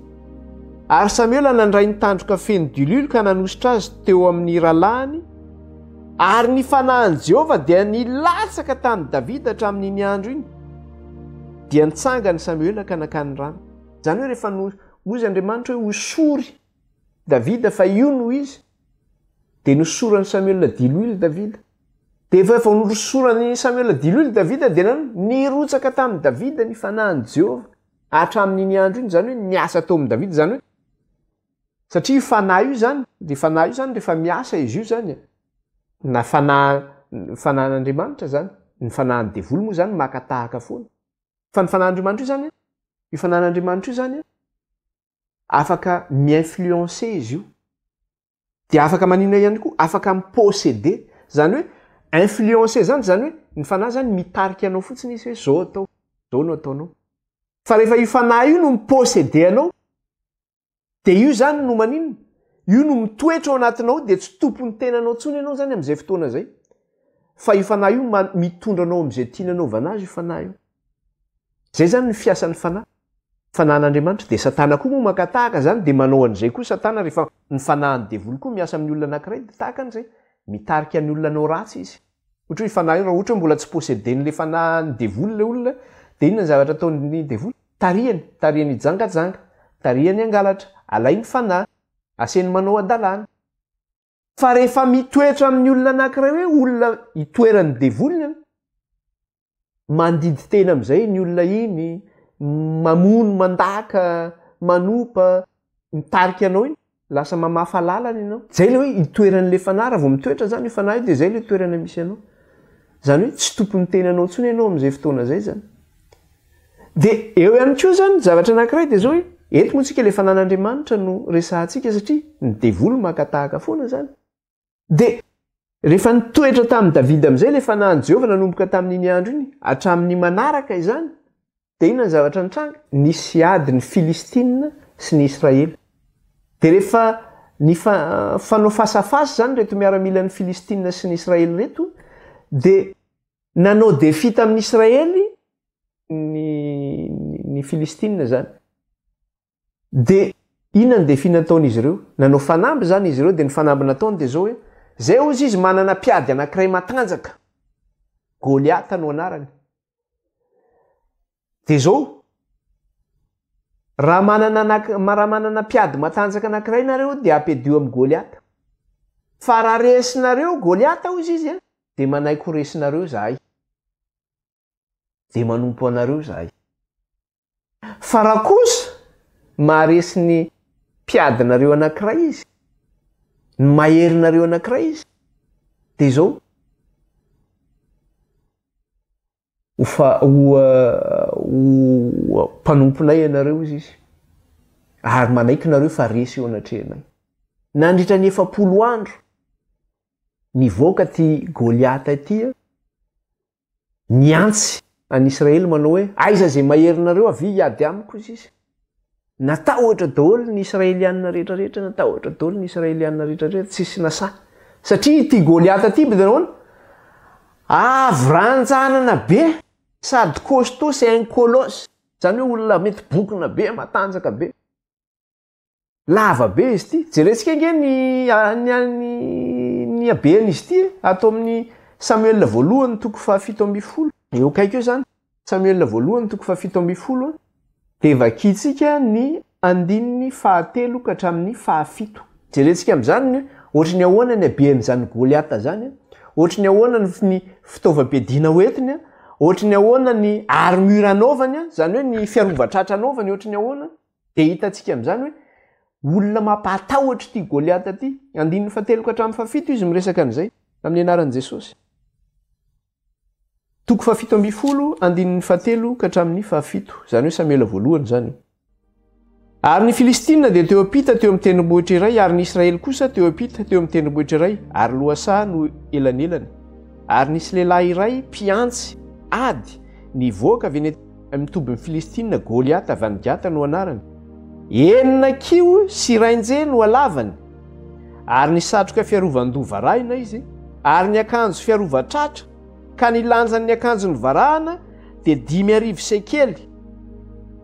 Ary Samuela nandray ny tandroka feno diloilo ka nanosotra azy teo amin'ny rahalahiny. Ary ny fanahin'i Jehovah dia nilatsaka tamin'i Davida hatramin'iny andro iny. Dia nitsangana i Samoela ka nankany Rama. Izany hoe rehefa hozy Andriamanitra hoe hosory Davida fa io no izy, dia nosoran'i Samoela diloilo Davida. Dia efa vao nosoran'i Samoela diloilo Davida dia nan nirotsaka tamin'i Davida ny fanahin'i Jehovah hatramin'iny andro iny, izany hoe niasa tao amin'i Davida, izany hoe satria io fanahy io izany, le fanahy io izany rehefa miasa izy io izany, na fanahy fanahin'Andriamanitra izany, ny fanahin'ny devoly moa izany maka tahaka foana. Fa ny fanahin'Andriamanitra io izany, io fanahin'Andriamanitra io izany afaka mi-influencer izy io. Dia afaka maninona ihany koa? Afaka mi-posséder. Izany hoe influencer izany, izany hoe ny fanahy izany mitarika anao fotsiny izy hoe zao atao, zao no ataonao. Fa rehefa io fanahy io no mi-posséder anao, dia io izany no maninona? Io no mitoetra ao anatinao dia tsy tompon'ny tenanao intsony ianao izany amin'izay fotoana izay. Fa io fanahy io mitondra anao amin'izay tiany anaovana azy io fanahy io. Zay zany ny fiasan'ny fanahy. Fanahin'Andriamanitra. Dia satana koa moa maka tahaka zany dia manao an'izay koa satana rehefa ny fanahin'ny devoly koa miasa amin'ny olona anankiray dia tahaka an'izay. Mitarika ny olona hanao ratsy izy. Ohatra hoe io fanahy io raha ohatra hoe mbola tsy posseden'ilay fanahin'ny devoly ilay olona dia inona ny zavatra ataon'ny devoly? Tarihany, tarihany hijangajanga, tarihany hangalatra, alainy fanahy, asainy manao hadalana. Fa rehefa mitoetra amin'ny olona anankiray hoe olona itoeran'ny devoly ny mandidy tena amin'izay ny olona iny, mamono, mandaka, manopa, mitarika anao iny, lasa mamafa lalana ianao. Zay le hoe itoeran'le fanahy, raha vao mitoetra zany io fanahy io dia zay le toerana misy anao. Zany hoe tsy tompon'ny tenanao intsony ianao amin'izay fotoana zay zany. Dia eo ihany koa zany zavatra anankiray dia zao hoe, eto moa tsika le fanan'Andriamanitra no resahantsika satria ny devoly maka tahaka foana zany. Dia rehefa nitoetra tamin'i Davida amin'izay ilay fanahin'i Jehovah nanomboka tamin'iny andro iny hatramin'ny manaraka izany, dia inona ny zavatra nitranga? Nisy ady ny Filistina sy ny Israely. Dia rehefa nifanao face à face izany ireto miaramilan'ny Filistina sy ny Israely ireto, dia nanao défi tamin'ny Israely ny ny Filistina izany. Dia inona ny défi nataon'izy ireo? Nanao fanamby izany izy ireo, dia ny fanamby nataony dia izao hoe, izay hozy izy manana mpiady anankiray matanjaka, Goliata no anarany. Dia izao, raha manana anak-, raha manana mpiady matanjaka anankiray nareo dia ampiadio amin'i Goliata. Fa raha resinareo Goliata hozy izy, dia manaiky ho resinareo izahay. Dia manompo anareo izahay. Fa raha kosa maharesy ny mpiadinareo anankiray izy, ny maherinareo anankiray izy, dia izao, ho fa, ho, ho mpanomponay ianareo izy izy, ary manaiky nareo fa resy eo anatrehanay. Nandritra ny 40 andro, nivoaka ity Goliata ity, Nihantsy an'i Israely manao hoe, Aiza izay maherinareo, avia hiady amiko, hoy izy. Natahotra daholo ny Israelianina rehetrarehetra, natahotra daholo ny Israelianina rehetrarehetra, tsisy nasahy. Satria ity Goliata ity dia nahoana? Avo ranjanana be, sady costaud, c'est un colosse. Izany hoe olona mety bokona be, matanjaka be. Lava be izy ity. Jerentsika ange ny ny ny ny habean'izy ity e. Ato amin'ny Samuel voalohany toko faha-17. Eo akaiky eo izany. Samuel voalohany toko faha-17 dia vakintsika ny andininy fahatelo ka hatramin'ny fahafito. Jerentsika amin'izany ny ohatry ny ahoana ny habean'izany Goliata izany, ohatry ny ahoana ny fitaovam-piadiana hoentiny, ohatry ny ahoana ny armure anaovany, izany hoe ny fiarovan-tratra anaovany ohatry ny ahoana. Dia hitantsika amin'izany hoe olona mampahatahotra ity Goliata ity. Andininy fahatelo ka hatramin'ny fahafito izy miresaka an'izay amin'ny anaran'i Jesosy. Toko faha-17, andininy fahatelo ka hatramin'ny fahafito. Izany hoe Samoela voalohany izany io. Ary ny Filistina dia teo am-pita teo amin'ny tendrombohitra iray, ary ny Israely kosa teo am-pita teo amin'ny tendrombohitra iray, ary lohasaha no elanelany. Ary nisy lehilahy iray mpihantsy ady nivoaka avy eny Amin'ny tobin'ny Filistina, Goliata avy any Gata no anarany. 6 kiho sy rainje no halavany, ary nisatroka fiarovan-doha varahina izy, ary niakanjo fiarovan-tratra, ka ny lanjan'ny akanjony varahina dia 5000 sekely,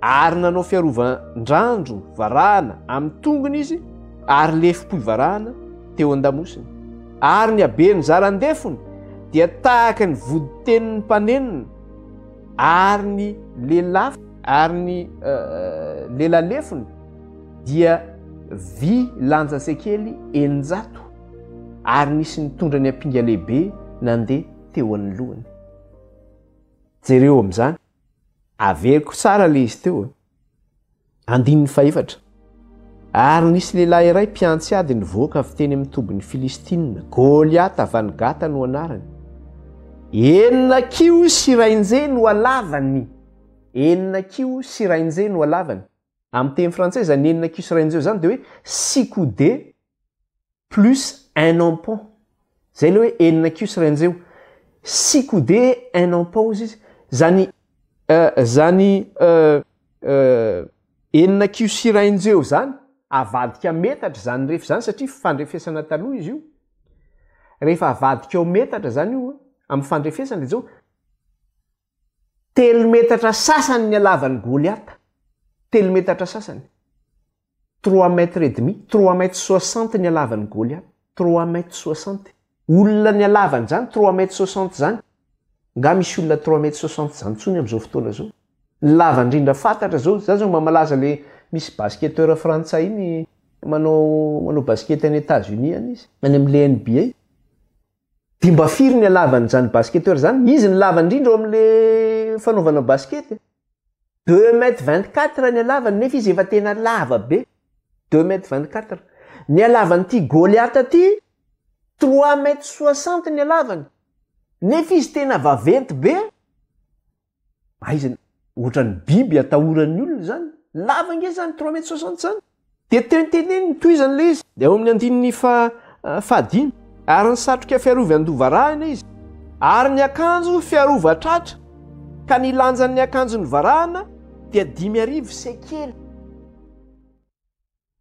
ary nanao fiarovan-drandro varahina amin'ny tongony izy, ary lefom-pohy varahina teo an-damosiny. Ary ny haben'ny zaran-defony dia tahaka ny voditenin'ny mpanenona, ary ny lelaf, ary ny lelalefony dia vy lanja sekely 600, ary nisy nitondra ny ampinga lehibe nandeha teo anoloany. Jereo amin'izany. Averiko tsara ilay izy teo. Andininy fahefatra. Ary nisy lehilahy iray mpiantsy ady nivoaka avy teny amin'ny tobin'ny Filistina, Goliata avy any Gata no anarany. Enina kiho sy rainje no halavany. Enina kiho sy rainje no halavany. Amin'ny teny frantsay izany enina kiho sy rainje izany dia hoe six coudées plus un empan. Zay ilay hoe enina kiho sy rainjeo. Six coudées un empan hozy izy. Zany zany enina kiho sy rainjeo zany avadika metatra zany refy zany satria fandrefesana taloha izy io. Rehefa avadika ao metatra zany io amin'ny fandrefesana dia zao telo metatra sasany ny halavan'i Goliata. Telo metatra sasany. Trois mètres et demi, trois mètres soixante ny halavan'i Goliata. Trois mètres soixante. Olona ny halavany zany, trois mètres soixante zany. Nga misy olona trois mètres soixante zany tsony amin'izao fotoana zao? Ny lava indrindra fantatra zao, za zao mba malaza le misy basketteur frantsay iny manao manao basket any Etats-Unis any izy, any amin'le NBA. Dia mba firy ny halavan'izany basketteur zany? Izy ny lava indrindra ao amin'le fanaovana basket. Deux mètres 24 ny halavany nefa izy efa tena lava be. Deux mètres 24. Ny halavan'ity Goliath ity, trois mètres soixante ny halavany. Nefa izy tena vaventy be. Aiza, ohatran'ny biby atahoran'ny olona izany. Lava ange izany trois mètres soixante izany. Dia teniteneny ny tohizany ilay izy. Dia ao amin'ny andininy fahadimy. Ary ny satroka fiarovy andoha varahina izy, ary ny akanjo fiarovan-tratra, ka ny lanjan'ny akanjony varahina dia 5000 sekely.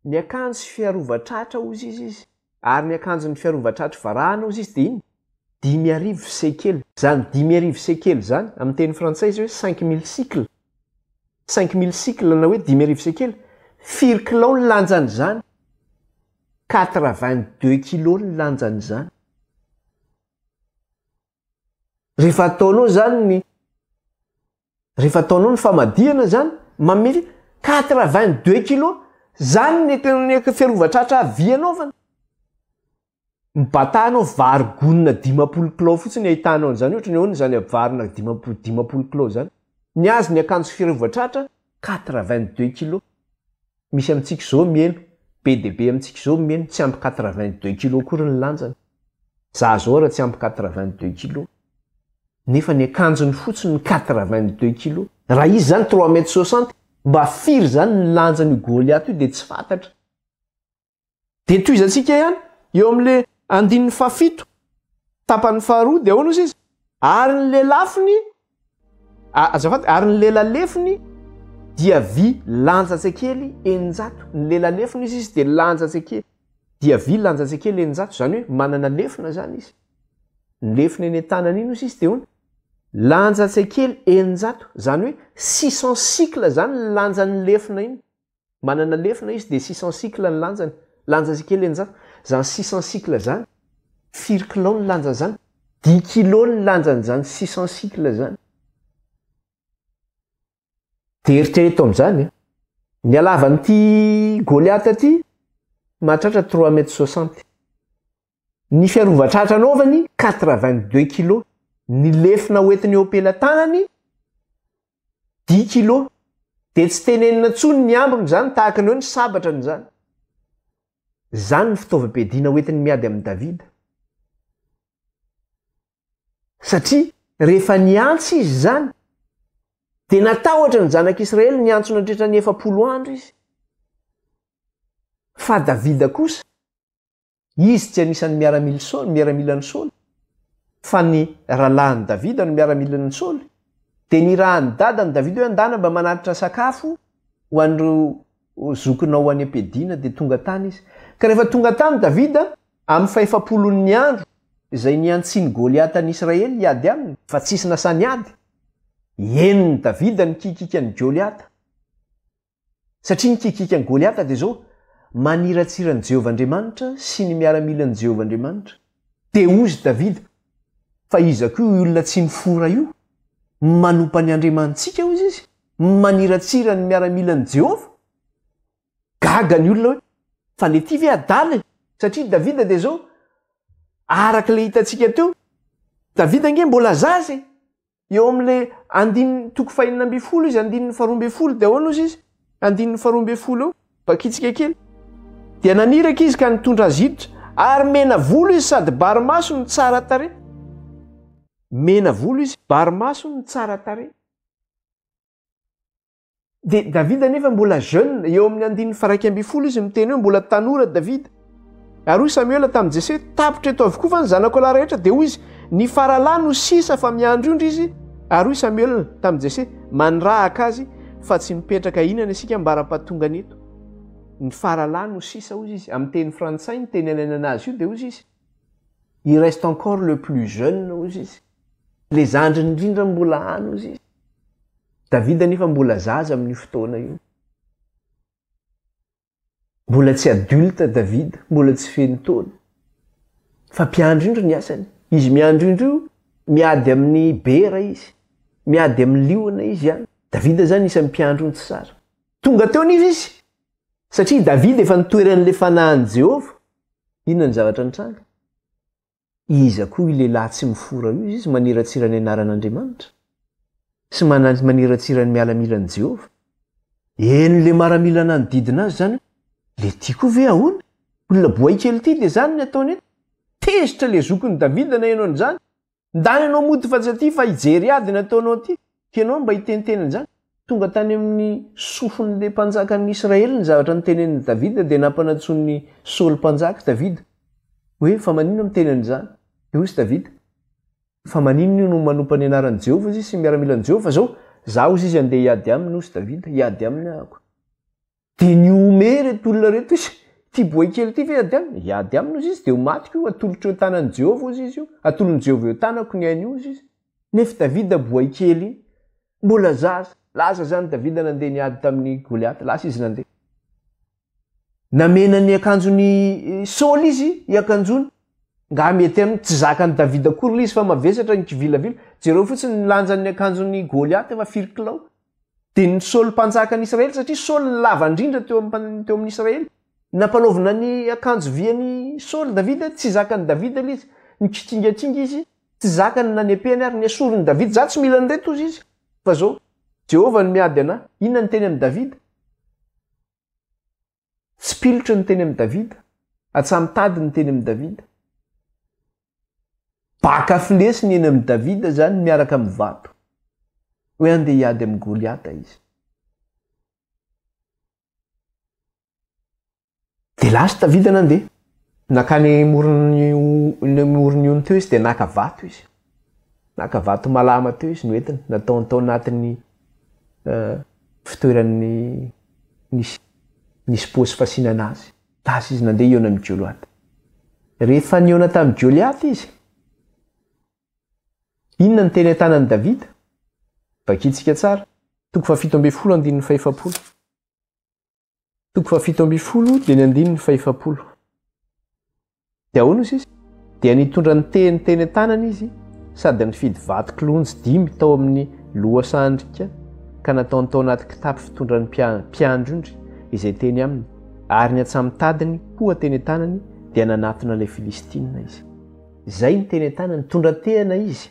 Ny akanjo fiarovan-tratra hozy izy izy, ary ny akanjon'ny fiarovan-tratry varahana hozy izy dia inona? 5000 sekely. Izany 5000 sekely izany, amin'ny teny frantsay izy hoe 5000 cycles. 5000 cycles na hoe 5000 sekely. Firy kilao ny lanjan'izany? 82 kilos ny lanjan'izany. Rehefa ataonao izany ny Rehefa ataonao ny famadihana zany, mamely 82 kilos, zany ny ny fiarovan-tratra havia anaovana. Mibata anao vary gonina 50 kilao fotsiny ahitanao an'izany, ohatry ny ahoana izany varina 50 50 kilao zany. Ny azy ny akanjo fiarovan-tratra 82 kilos. Misy amintsika izao miheno, be dia be amintsika izao miheno, tsy ampy 82 kilos akory ny lanjany. Za zao ara tsy ampy 82 kilos. Nefa ny akanjony fotsiny no 82 kilos. Raha izy zany trois mètres soixante, mba firy zany ny lanjan'io Goliath io dia tsy fantatra. Dia tohizantsika ihany, eo amin'le andininy fahafito, tapany faharoa dia ahoana ozy izy? Ary ny lelafiny, azafady, ary ny lelalefiny dia vy lanja-tsekely 600. Ny lelalefiny ozy izy dia lanja-tsekely, dia vy lanja-tsekely 600, izany hoe manana lefona zany izy. Ny lefona eny an-tanany iny ozy izy dia hono lanja tsekely 600, izany hoe 600 cycle izany ny lanjan'ny lefona iny. Manana lefona izy dia 600 cycle ny lanjany, lanja tsekely 600. Izany 600 cycle izany, firy kilao ny lanjan'izany? Dix kilos ny lanjan'izany 600 cycle izany. Dia eritrereto amin'izany, ny halavan'ity Goliath ity mahatratra trois mètres soixante. Ny fiarovan-tratra anaovany 82 kilos, ny lefona hoentiny eo am-pelatanany 10 kilos, dia tsy tenenina intsony ny ambiny izany tahaka ny hoe ny sabatrany izany. Izany ny fitaovam-piadiana hoentiny miady amin'i Davida. Satria rehefa niantso izy izany, dia natahotra ny zanak'Israely niantso nandritra ny 40 andro izy. Fa Davida kosa, Izy tsy anisan'ny miaramil'i Saoly, miaramilan'i Saoly, fa ny rahalahin'i Davida no miaramilan'i Saoly. Dia nirahan'i dadan'i Davida hoe andana mba manatitra sakafo ho an'ireo zokinao any am-piadiana, dia tonga tany izy. Ka rehefa tonga tany Davida, amin'ny fahefapolon'ny andro izay nihantsian'i Goliata an'i Israely hiady aminy, fa tsisy nasahy niady, henon'i Davida ny kikikan'i Goliata. Satria ny kikikan'i Goliata dia izao, maniratsira an'i Jehovah Andriamanitra sy ny miaramilan'i Jehovah Andriamanitra. Dia hozy Davida, Fa iza koa io olona tsy mifora io? Manompa ny Andriamanitsika, hozy izy, maniratsira ny miaramilan'i Jehovah. Gaga ny olona hoe, Fa le ty ve adala e? Satria Davida dia izao, araka ilay hitantsika teo, Davida ange mbola zaza e! Eo amin'ilay andininy toko fahenina ambin'ny folo izy, andininy faharoa ambin'ny folo, dia ahoana ozy izy? Andininy faharoa ambin'ny folo eo, vakitsika kely. Dia naniraka izy ka nitondra azy hiditra, ary mena volo izy sady bary maso no tsara tarehy. Mena volo izy, bary maso no tsara tarehy. Dia Davida anefa mbola jeune, eo amin'ny andininy faha-11 izy miteny hoe mbola tanora Davida. Ary hoy Samoela tamin'i Jese, tapitra eto avokoa va ny zanako lahy rehetra? Dia hoy izy, ny faralahy no sisa fa miandry ondry izy. Ary hoy Samoela tamin'i Jese, manirahaka azy fa tsy mipetraka hihinana isika ambara-pahatongany eto. Ny faralahy no sisa hoy izy, amin'ny teny frantsay ny teny alainana azy io dia hoy izy, il reste encore le plus jeune hoy izy. Le zandriny indrindra mbola any hoy izy. Davida anefa mbola zaza amin'io fotoana io. Mbola tsy adulte Davida, mbola tsy feno taona. Fa mpiandry ondry ny asany. Izy miandry ondry io, miady amin'ny bera izy, miady amin'ny liona izy any. Davida zany isan'ny mpiandry ondry tsara. Tonga teo anefa izy, satria Davida efa nitoeran'ilay fanahin'i Jehovah. Inona ny zavatra nitranga? Iza koa io lehilahy tsy mifora io izy maniratsira ny anaran'Andriamanitra sy maniratsira ny miaramilan'i Jehovah? Henon'ilay maramila nanodidina azy izany hoe, Le ty koa ve ahoana? Olona boay kely ity dia izany ny ataony eto? Tezitra ilay zokin'i Davida naheno an'izany. Ndana ianao mody fa tsy aty fa hijery ady ny ataonao aty, k'ianao mba hiteniteny an'izany. Tonga tany amin'ny sofin'ilay mpanjakan'ny Israely ny zavatra notenenin'i Davida, dia nampanantsoin'i Saoly mpanjaka Davida, hoe, Fa maninona miteny an'izany? Dia hoy izy Davida, Fa maninona io no manompa ny anaran'i Jehovah hozy izy sy ny miaramilan'i Jehovah? Fa izao, izaho hozy izy handeha hiady aminy, hozy Davida, hiady aminy ahako. Dia nihomehy ireto olona ireto izy, Ity boay kely ity ve hiady aminy? Hiady aminy hozy izy, dia ho matiko io, atolotro eo tanan'i Jehovah hozy izy io, atolon'i Jehovah eo tanako ny ainy io hozy izy. Nefa Davida boay kely iny, mbola zaza, lasa izany Davida nandeha niady tamin'i Goliata, lasa izy nandeha. Namena ny akanjon'i Saoly izy hiakanjoany, nga mety aminy, tsy zakan'i Davida akory ilay izy fa mavesatra ny kivilavila, jereo fotsiny ny lanjan'ny akanjon'i Goliata efa firy kilao. Dia ny Saoly mpanjakan'i Israely, satria Saoly ny lava indrindra teo amin'ny teo amin'ny Israely. Nampanaovina ny akanjo vy an'i Saoly Davida, tsy zakan'i Davida ilay izy. Nikitringatringa izy, tsy zakany na nepehany ary nesorin'i Davida. Za tsy mila an'ireto hozy izy, fa zao, Jehovah no miady anà. Inona ny teny amin'i Davida? Tsipilotra ny teny amin'i Davida, atsaha-mitady ny teny amin'i Davida. Baka filesy ny eny amin'i Davida izany miaraka amin'ny vato. Hoe andeha hiady amin'i Goliata izy. Dia lasa Davida nandeha. Nakany moron'ny moron'ny ony teo izy dia naka vato izy. Naka vato malama teo izy noentiny, nataony tao anatin'ny eh, fitoeran'ny nisy nisy paosy fasiana anazy. Lasa izy nandeha hihaona amin'i Goliata. Rehefa nihaona tamin'i Goliata izy, inona ny teny an-tanan'i Davida? Vakintsika tsara. Toko fahafito ambin'ny folo andininy fahefapolo. Toko fahafito ambin'ny folo dia ny andininy fahefapolo. Dia ahoana hoy izy? Dia nitondra ny tehiny teny an-tanany izy sady nifidy vato kilonjy dimy tao amin'ny lohasahan-driaka ka nataony tao anaty kitapo fitondran'ny mpiandry ondry izay teny aminy, ary ny antsamitadiny koa teny an-tanany, dia nanatona ilay Filistina izy. Izay ny teny an-tanany, nitondra tehina izy,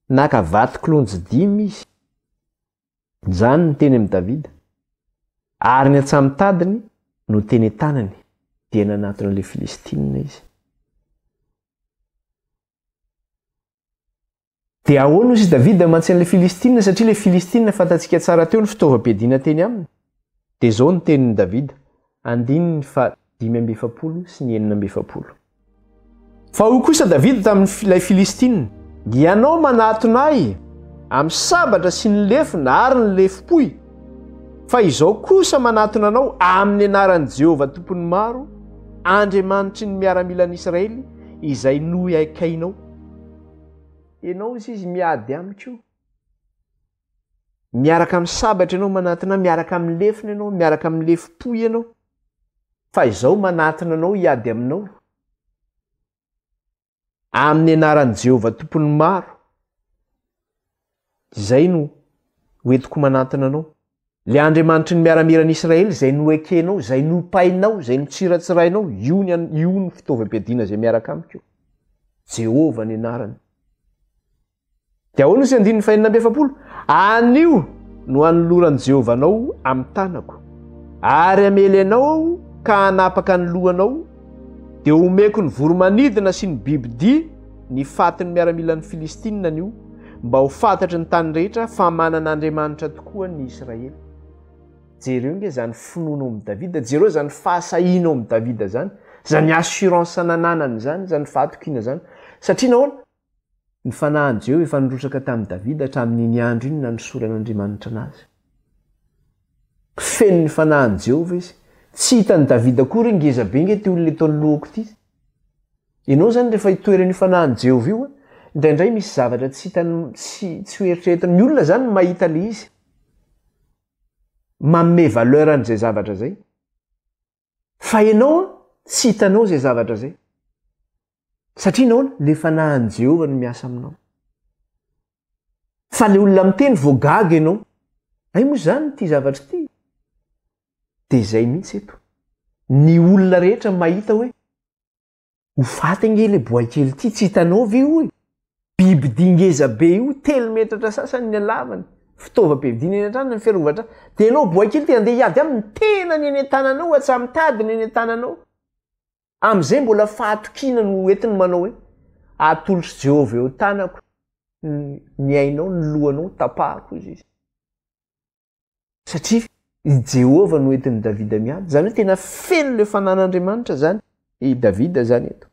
naka vato kilonjy dimy izy. Izany ny teny amin'i Davida. Ary ny antsamitadiny no teny an-tanany, dia nanatona ilay Filistina izy. Dia ahoana hoy izy Davida mantsy an'ilay Filistina, satria ilay Filistina fantatsika tsara teo ny fitaovam-piadiana teny aminy. Dia izao ny tenin'i Davida, andininy faha 45 sy ny 46. Fa hoy kosa Davida tamin'ilay Filistina, Ianao manatona ahy amin'ny sabatra sy ny lefona ary ny lefom-pohy, fa izao kosa manatona anao amin'ny anaran'i Jehovah Tompon'ny maro, Andriamanitry ny miaramilan'Israely, izay nohaikainao. Ianao, hoy izy, miady amiko. Miaraka amin'ny sabatra ianao manatona ahy, miaraka amin'ny lefona ianao, miaraka amin'ny lefom-pohy ianao. Fa izao manatona anao hiady aminao. Amin'ny anaran'i Jehovah Tompon'ny maro, izay no hoentiko manantona anao. Ilay Andriamanitry ny miaramilan'i Israely izay noekenao, izay nopainao, izay notsiratsirainao, io ny io ny fitaovam-piadiana izay miaraka amiko. Jehovah ny anarany. Dia ahoana izy andininy fahenina amby efapolo? Anio no hanoloran'i Jehovah anao amin'ny tanako, ary hamely anao aho ka hanapaka ny lohanao, dia homeko ny voro-manidina sy ny bibidia ny fatin'ny miaramilan'ny Filistinina anio, mba ho fantatry ny tany rehetra fa manana Andriamanitra tokoa ny Israely. Jereo nge izany finoana ao amin'i Davida, jereo izany fahasahiana ao amin'i Davida izany, izany assurance nananany izany, izany fahatokiana izany. Satria nahoana? Ny fanahin'i Jehovah efa nirotsaka tamin'i Davida hatramin'iny andro iny nanosoran'Andriamanitra anazy. Feno ny fanahin'i Jehovah izy. Tsy hitan'i Davida akory hoe ngeza be nge ity olona eto anoloako ity. Ianao izany rehefa itoeran'io fanahin'i Jehovah io, indraindray misy zavatra tsy hitan'ny, tsy, tsy ho eritreretin'ny olona izany ny mahita ilay izy. Manome valeur an'izay zavatra izay. Fa ianao tsy hitanao izay zavatra izay. Satria nahoana? Le fanahin'i Jehovah no miasa aminao. Fa le olona miteny vao gaga ianao. Hay moa izany ity zavatra ity? Dia izay mihitsy eto. Ny olona rehetra mahita hoe ho faty ange le boay kely ity, tsy hitanao ve io e? Bibidia ngeza be io, telo metatra sasany ny halavany, fitaovam-piadiana eny an-tranony, ny fiarovan-trano. Dia ianao boay kely te handeha hiady aminy, ny tenany eny an-tananao, hatsamitadiny eny an-tananao. Amin'izay mbola fahatokiana no entiny manao hoe, Atolotr'i Jehovah eo an-tanako ny ainao, ny lohanao, tapahako, hoy izy. Satria i Jehovah no entin'i Davida miady. Izany hoe tena feno ilay fanan'Andriamanitra izany i Davida izany eto.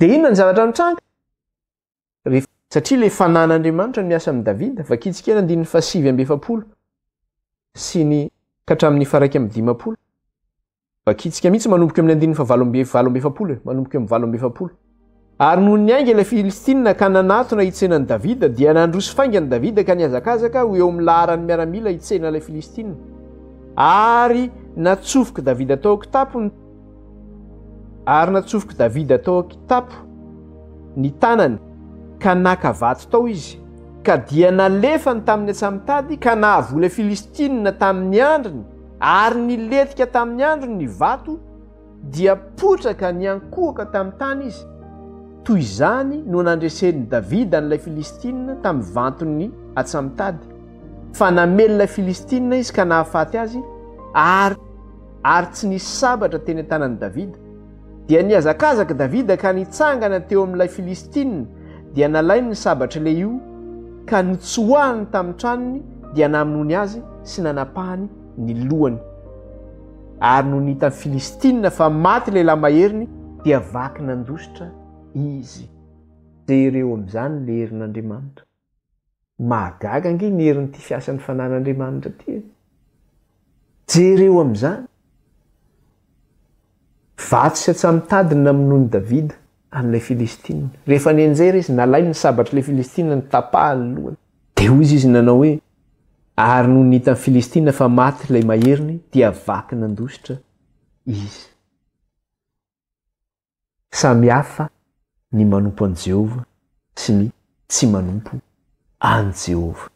Dia inona ny zavatra mitranga? Rehefa, satria ilay fanan'Andriamanitra no miasa amin'i Davida, vakintsika ny andininy fahasivy amby efapolo sy ny ka hatramin'ny faharaika amby dimampolo. Vakintsika mihitsy manomboka eo amin'ny andininy fahavalo amby 48 e, manomboka eo amin'ny 48. Ary nony niainga ilay Filistina ka nanatona hitsena an'i Davida, dia nandroso faingana Davida ka nihazakazaka ho eo amin'ny laharan'ny miaramila hitsena ilay Filistina. Ary natsofok'i Davida tao an-kitapo ny Ary natsofok'i Davida tao an-kitapo ny tanany, ka naka vato tao izy, ka dia nalefany tamin'ny antsamitady ka nahavoa ilay Filistina tamin'ny andriny, ary nilentika tamin'ny andriny ny vato, dia potraka niankohoka tamin'ny tany izy. Toy izany no nandresen'i Davida an'ilay Filistina tamin'ny vanton'ny antsamitady, fa namely ilay Filistina izy ka nahafaty azy, ary ary tsy nisy sabatra teny an-tanan'i Davida. Dia nihazakazaka Davida ka nitsangana teo amin'ilay Filistina, dia nalainy ny sabatr'ilay io ka notsoahany tamin'ny tranony, dia namonoany azy sy nanapahany ny lohany. Ary nony hitan'ny Filistina fa maty ilay lehilahy maheriny, dia vaky nandositra izy. Jereo amin'izany ilay herin'Andriamanitra. Mahagaga ange ny herin'ity fiasan'ny fanan'Andriamanitra ity e! Jereo amin'izany. Vato sy antsamitady ny namonoan'i Davida an'ilay Filistina. Rehefa nianjera izy, nalainy ny sabatr'ilay Filistina, notapahany ny lohany. Dia hoy izy nanao hoe, Ary nony hitan'ny Filistina fa maty ilay maheriny, dia vaky nandositra izy. Samy hafa ny manompo an'i Jehovah sy ny tsy manompo an'i Jehovah.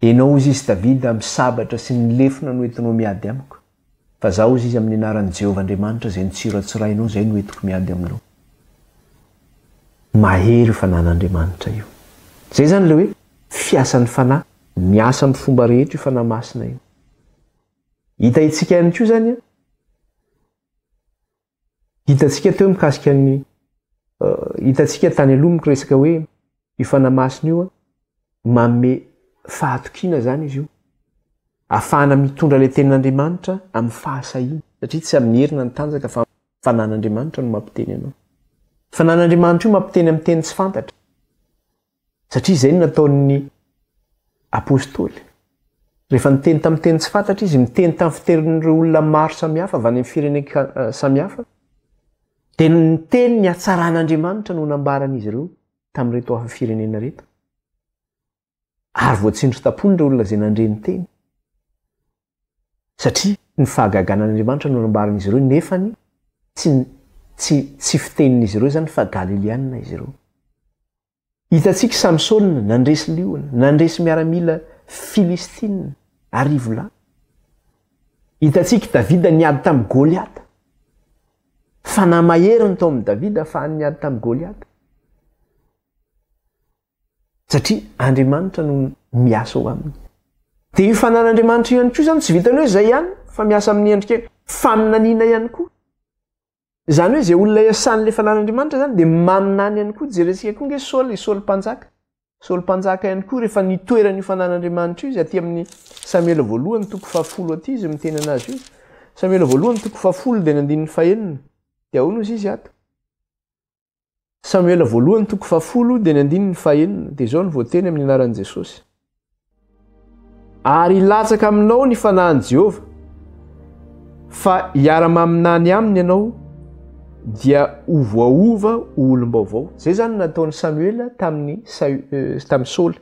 Ianao, hozy izy, Davida, amin'ny sabatra sy ny lefona no entinao miady amiko, fa izaho, hozy izy, amin'ny anaran'i Jehovah Andriamanitra izay notsiratsirainao, izay no entiko miady aminao. Mahery io fanan'Andriamanitra io. Izay izany ilay hoe fiasan'ny fanahy, miasa amin'ny fomba rehetra io fanahy masina io. Hitantsika ihany koa izany Hitantsika teo mikasika ny hitantsika tany aloha miresaka hoe io fanahy masina io manome fahatokiana izany izy io. Ahafahana mitondra ilay tenin'Andriamanitra amin'ny fahasahiana satria tsy amin'ny hery na ny tanjaka fa fanan'Andriamanitra no mampiteny anao. Fanan'Andriamanitra io mampiteny amin'ny teny tsy fantatra. Satria izay no nataon'ny Apostoly. Rehefa niteny tamin'ny teny tsy fantatra izy, niteny tamin'ny fitenin'ireo olona maro samihafa avy any amin'ny firenen samihafa, dia niteny ny hatsaran'Andriamanitra no nambaran'izy ireo tamin'ireto hafa firenena ireto. Ary voatsindry tam-pony ireo olona izay nandre ny teny. Satria ny fahagagan'Andriamanitra no nambaran'izy ireo nefany tsy Tsy tsy fitenin'izy ireo izany fa Galilianina izy ireo. Hitantsika i Samsona nandresy liona, nandresy miaramila filistina arivolahy. Hitantsika i Davida niady tamin'i Goliata. Fanahy mahery ny tao amin'i Davida ahafahany niady tamin'i Goliata. Satria Andriamanitra no miasa ao aminy. Dia io fanan'Andriamanitra io ihany koa izany tsy vitan'ny hoe izay ihany fa miasa amin'ny endrika faminaniana ihany koa. Izany hoe izay olona iasan'ilay fanan'Andriamanitra izany dia maminany ihany koa. Jerentsika koa nge Saoly, i Saoly mpanjaka. Saoly mpanjaka ihany koa rehefa nitoeran'io fanan'Andriamanitra io izy aty amin'ny Samoela voalohany toko fahafolo aty izy miteny anazy io. Samoela voalohany toko fahafolo dia ny andininy fahenina. Dia ahoana ozy izy ato? Samoela voalohany toko fahafolo dia ny andininy fahenina dia izao no voateny amin'ny anaran'i Jesosy. Ary hilatsaka aminao ny fanahin'i Jehovah, fa hiara-maminany aminy ianao, dia ho voaova ho olom-baovao. Izay izany no nataon'i Samoela tamin'i tamin'i Saoly.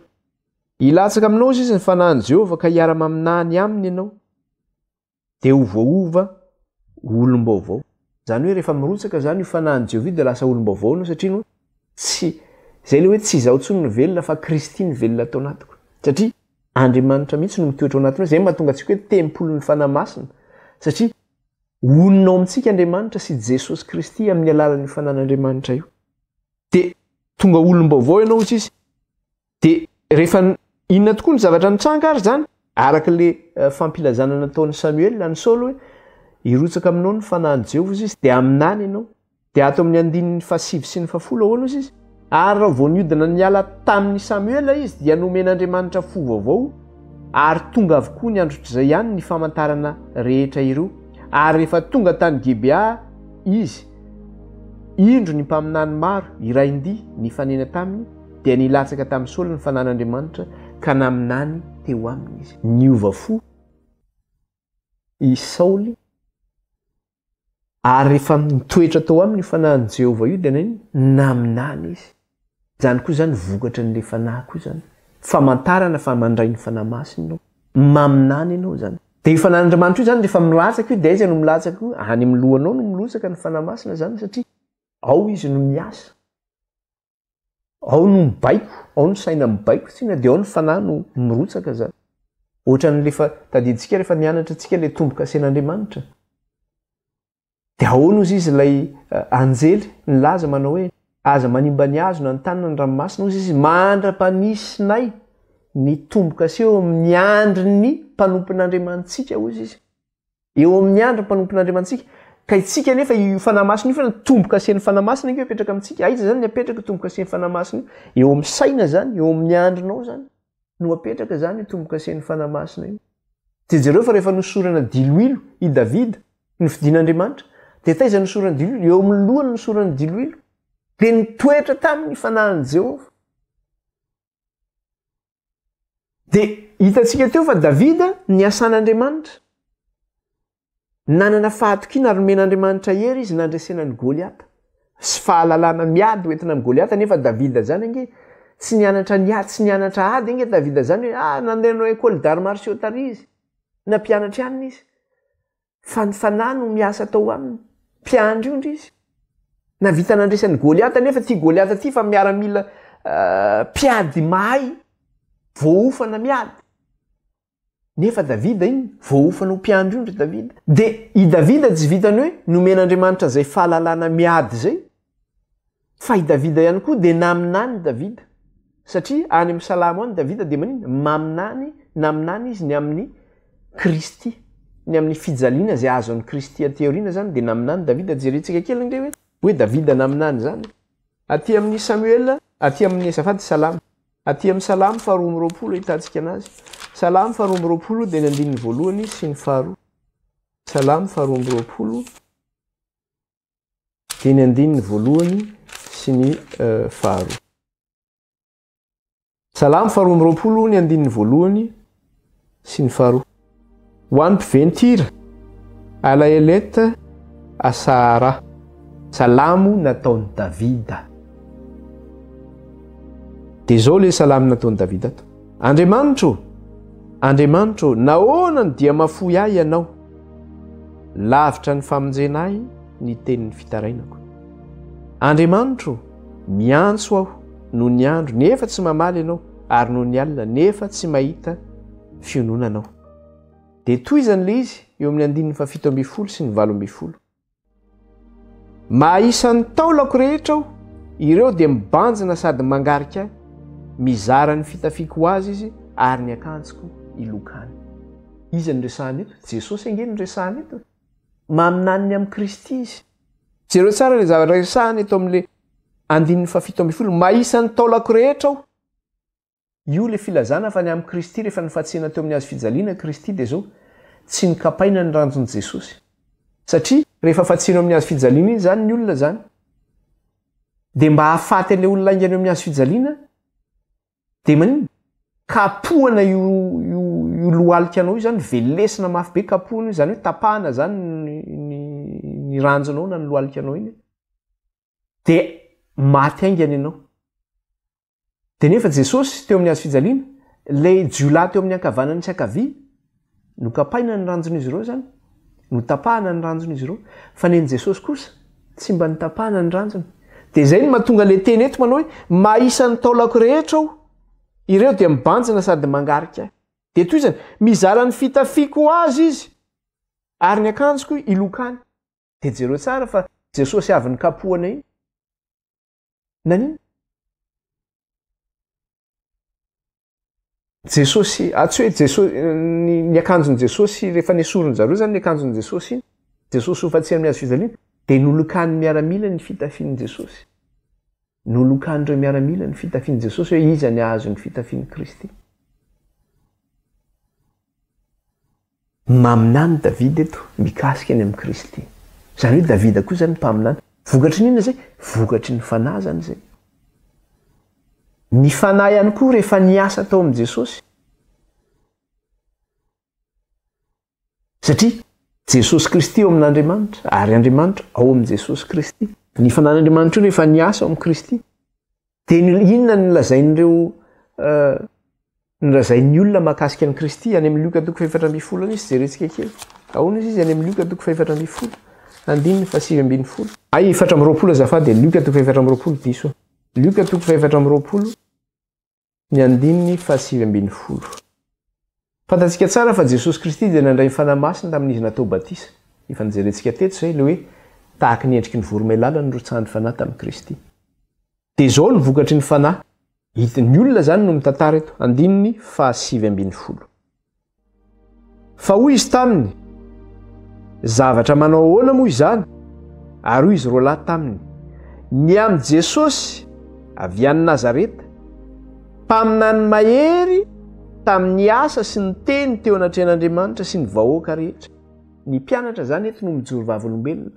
Hilatsaka aminao izy ny fanahin'i Jehovah ka hiara-maminany aminy ianao. dia ho voaova ho olom-baovao. Izany hoe rehefa mirotsaka izany io fanahin'i Jehovah io dia lasa olom-baovao ianao satria ianao tsy, izay ilay hoe tsy izaho intsony no velona fa Kristy no velona ato anatiko. Satria Andriamanitra mihitsy no mitoetra ao anatinao, izay no mahatonga antsika hoe tempolin'ny Fanahy Masina. Satria honina ao amintsika Andriamanitra sy Jesosy Kristy amin'ny alalan'io fanan'Andriamanitra io. Dia tonga olom-baovao ianao hoy izy. Dia rehefa inona tokoa ny zavatra nitranga ary izany? Araka ilay fampilazana nataon'i Samuel an'i Saoly hoe hirotsaka aminao ny fanahin'i Jehovah izy dia haminany ianao. Dia ato amin'ny andininy fahasivy sy ny fahafolo ahoana hozy izy? Ary raha vao nihodina niala tamin'i Samuela izy dia nomen'Andriamanitra fo vaovao ary tonga avokoa ny androtr'izay ihany ny famantarana rehetra ireo. Ary rehefa tonga tany Gibea izy, indro ny mpaminany maro, irain-dia, nifanena taminy, Dia nilatsaka tamin'i Saoly ny fanan'Andriamanitra ka naminany teo aminy izy. Niova fo i Saoly, ary rehefa nitoetra tao aminy io fanahin'i Jehovah io, dia naninona? Naminany izy. Izany koa izany vokatry an'ilay fanahy koa izany. Famantarana fa mandray ny Fanahy Masina ianao. Maminany ianao izany. Dia io fanahin'Andriamanitra io izany rehefa milatsaka io, dia aiza no milatsaka io? Any amin'ny lohanao no mirotsaka ny Fanahy Masina izany, satria ao izy no miasa. Ao no mibaiko, ao ny saina mibaiko tsinona dia ao ny fanahy no mirotsaka zany. Ohatran'ny le fa tadidintsika rehefa nianatra antsika le tombokasen'Andriamanitra. Dia ahoana ozy izy ilay anjely nilaza manao hoe aza manimba ny hazo na ny tany na ny ranomasina ozy izy mandra-panisinay ny tombokase eo amin'ny andrin'ny mpanompon'Andriamanitsika ozy izy. Eo amin'ny andro ny mpanompon'Andriamanitsika. Ka itsika anefa io Fanahy Masina io fa ny tombo-kasen'ny Fanahy Masina ange apetraka amintsika. Aiza izany ny apetraka io tombo-kasen'ny Fanahy Masina io? Eo amin'ny saina izany, eo amin'ny andronao izany no apetraka izany io tombo-kasen'ny Fanahy Masina io. Dia jereo fa rehefa nosorana diloilo i Davida, nofidin'Andriamanitra, dia taiza nosorana diloilo? Eo amin'ny lohany nosorana diloilo. Dia nitoetra taminy ny Fanahin'i Jehovah. Dia hitantsika teo fa Davida niasan'Andriamanitra. Nanana fahatokiana ary nomen'Andriamanitra hery izy nandresena an'i Goliata. Sy fahalalana miady hoentina amin'i Goliata nefa Davida izany ange tsy nianatra niady, tsy nianatra ady ange Davida izany hoe ah nandeha nanao école d'arts martiaux tary izy. Nampianatra ihany izy. Fa ny Fanahy no miasa tao aminy. Mpiandry ondry izy. Nahavita nandresy an'i Goliata nefa ity Goliata ity fa miaramila mpiady mahay, voaofana miady. Nefa Davida iny, voaofana ho mpiandry ondry Davida. Dia i Davida tsy vitany hoe nomen'Andriamanitra izay fahalalana miady izay, Fa i Davida ihany koa dia naminany Davida. Satria any amin'ny Salamo any Davida dia maninona? Maminany, naminany izy ny amin'ny Kristy. Ny amin'ny fijaliana izay azo an'i Kristy aty aoriana izany dia naminany Davida. Jerentsika kely ange hoe hoe Davida naminany izany. Aty amin'ny Samuel, aty amin'ny azafady Salamo. Aty amin'ny Salamo faharoa amby 20 ahitantsika anazy. Salamo faharoa amby 20 dia ny andininy voalohany sy ny faharoa. Salamo faharoa amby 20. Dia ny andininy voalohany sy ny faharoa. Salamo faharoa amby 20 ny andininy voalohany sy ny faharoa. Ho an'ny mpiventira, Alaelet Asahara. Salamo nataon'i Davida. Dia izao ilay salamo nataon'i Davida ato. Andriamanitro ô, Andriamanitro ô, nahoana no dia mahafoy ahy Ianao? Lavitra ny famonjena ahy ny tenin'ny fitarainako. Andriamanitro ô, miantso aho noho ny andro, nefa tsy mamaly Ianao, ary noho ny alina, nefa tsy mahita fiononana aho. Dia tohizany ilay izy eo amin'ny andininy fahafito ambin'ny folo sy ny 18. Mahaisan'ny taolako rehetra aho, ireo dia mibanjina sady mangarika ahy, mizara ny fitafiako ho azy izy ary ny akanjoko ilokany. Iza no resahana eto? Jesosy ange no resahana eto. Maminany ny amin'i Kristy izy. Jereo tsara ilay zavatra resahana eto amin'ilay andininy fahafito ambin'ny folo, Mahaisan'ny taolako rehetra aho. Io ilay filazana fa ny amin'i Kristy rehefa nifatsihana teo amin'ny hazo fijaliana Kristy dia izao, tsy nokapaina ny ranjon'i Jesosy. Satria rehefa fatsihana eo amin'ny hazo fijaliana iny izany ny olona izany, dia mba hahafaty an'ilay olona haingana eo amin'ny hazo fijaliana, dia maninona? Kapohana io, io, io lohalika anao io izany, velesina mafy be kapohana io, izany hoe tapahana izany ny, ny, ny ranjonao na ny lohalika anao iny, dia maty haingana ianao. Dia nefa Jesosy teo amin'ny hazo fijaliana, ilay jiolahy teo amin'ny ankavanany sy ankavia, nokapaina ny ranjon'izy ireo izany, notapahana ny ranjon'izy ireo, fa nen'i Jesosy kosa tsy mba notapahana ny ranjony. Dia izay no mahatonga ilay teny eto manao hoe, mahisa ny taolako rehetra aho, ireo dia mibanjina sady mangarika ahy. Dia tohizany, mizara ny fitafiako ho azy izy, ary ny akanjoko ilokany. Dia jereo tsara fa Jesosy avy nikapohana iny, Naninona? Jesosy, ah tsy hoe Jesosy, ny, ny akanjon'i Jesosy, rehefa nesorin-dry zareo zany ny akanjon'i Jesosy iny, Jesosy ho fatsy amin'ny hazo fijaliana, dia nolokan'ny miaramila ny fitafian'i Jesosy. Nolokan'ireo miaramila ny fitafian'i Jesosy hoe iza ny hahazo ny fitafian'i Kristy. Maminany Davida eto mikasika ny amin'i Kristy. Izany hoe Davida koa izany mpaminany. Vokatry ny inona izay? Vokatry ny Fanahy izany izay. Ny Fanahy ihany koa rehefa niasa tao amin'i Jesosy. Satria Jesosy Kristy ao amin'Andriamanitra ary Andriamanitra ao amin'i Jesosy Kristy. Ny Fanahin'Andriamanitra io rehefa niasa ao amin'i Kristy Dia inona no lazain'ireo nolazain'ny olona mahakasika an'i Kristy any amin'ny Lioka toko fahefatra ambin'ny folo any izy, jerentsika kely. Ahoana izy izy any amin'ny Lioka toko fahefatra ambin'ny folo, andininy fahasivy ambin'ny folo. Ay, 24 azafady, Lioka toko fahefatra amby roapolo, diso. Lioka toko fahefatra amby roapolo, ny andininy fahasivy ambin'ny folo. Fantatsika tsara fa Jesosy Kristy dia nandray ny Fanahy Masina tamin'izy natao batisa. Efa nojerentsika teto izay, ilay hoe tahaky ny endriky ny voromailala nirotsahan'ny Fanahy tamin'i Kristy. Dia izao no vokatry ny Fanahy, hita, ny olona izany no mitantara eto, andininy fahasivy ambin'ny folo. Fa hoy izy taminy, Zavatra manao ahoana moa izany? Ary hoy izy roalahy taminy, Ny amin'i Jesosy avy any Nazareta, mpaminany mahery tamin'ny asa sy ny teny teo anatrehan'Andriamanitra sy ny vahoaka rehetra. Ny mpianatra izany eto no mijoro vavolombelona,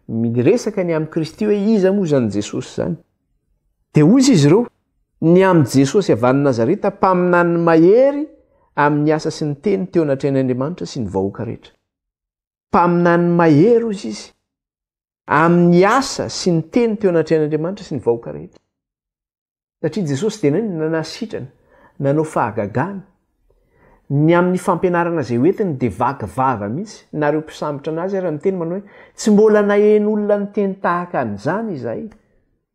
miresaka ny amin'i Kristy hoe iza moa izany Jesosy izany. Dia hoy izy ireo, Ny amin'i Jesosy avy any Nazareta, mpaminany mahery amin'ny asa sy ny teny teo anatrehan'Andriamanitra sy ny vahoaka rehetra. Mpaminany mahery hoy izy, amin'ny asa sy ny teny teo anatrehan'Andriamanitra sy ny vahoaka rehetra. Satria Jesosy dia naninona? Nanasitrana, nanao fahagagana. Ny amin'ny fampianarana izay hoentiny dia vaky vava mihitsy, na ireo mpisambotra an'azy ary miteny manao hoe, tsy mbola naheno olona niteny tahaka an'izany izahay.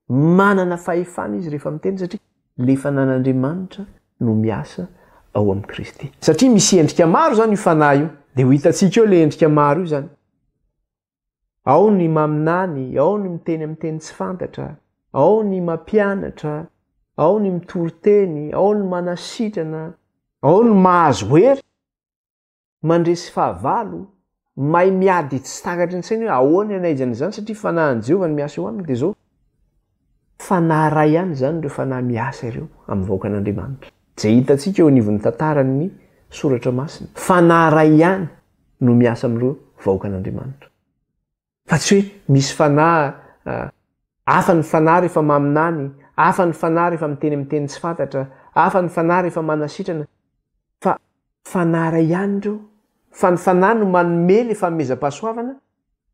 Manana fahefana izy rehefa miteny satria ilay fanan'Andriamanitra no miasa ao amin'i Kristy. Satria misy endrika maro izany io fanahy io. Dia ho hitantsika eo ilay endrika maro io izany. Ao ny maminany, ao ny miteny amin'ny teny tsy fantatra, ao ny mampianatra, ao ny mitory teny, ao ny manasitrana, ao ny mahazo hery, mandresy fahavalo, mahay miady tsy takatry ny saina hoe ahoana ny anaizana izany satria fanahin'i Jehovah no miasa eo aminy dia izao fanahy iray ihany izany ireo fanahy miasa ireo amin'ny vahoakan'Andriamanitra. Izay hitantsika eo anivon'ny tantaran'ny soratra masina. Fanahy iray ihany no miasa amin'ireo vahoakan'Andriamanitra. Fa tsy hoe misy fanahy hafa ny fanahy rehefa maminany, hafa ny fanahy rehefa miteny amin'ny teny tsy fantatra, hafa ny fanahy rehefa manasitrana. Fa fanahy iray ihany ireo. Fa ny fanahy no manome ilay fanomezam-pahasoavana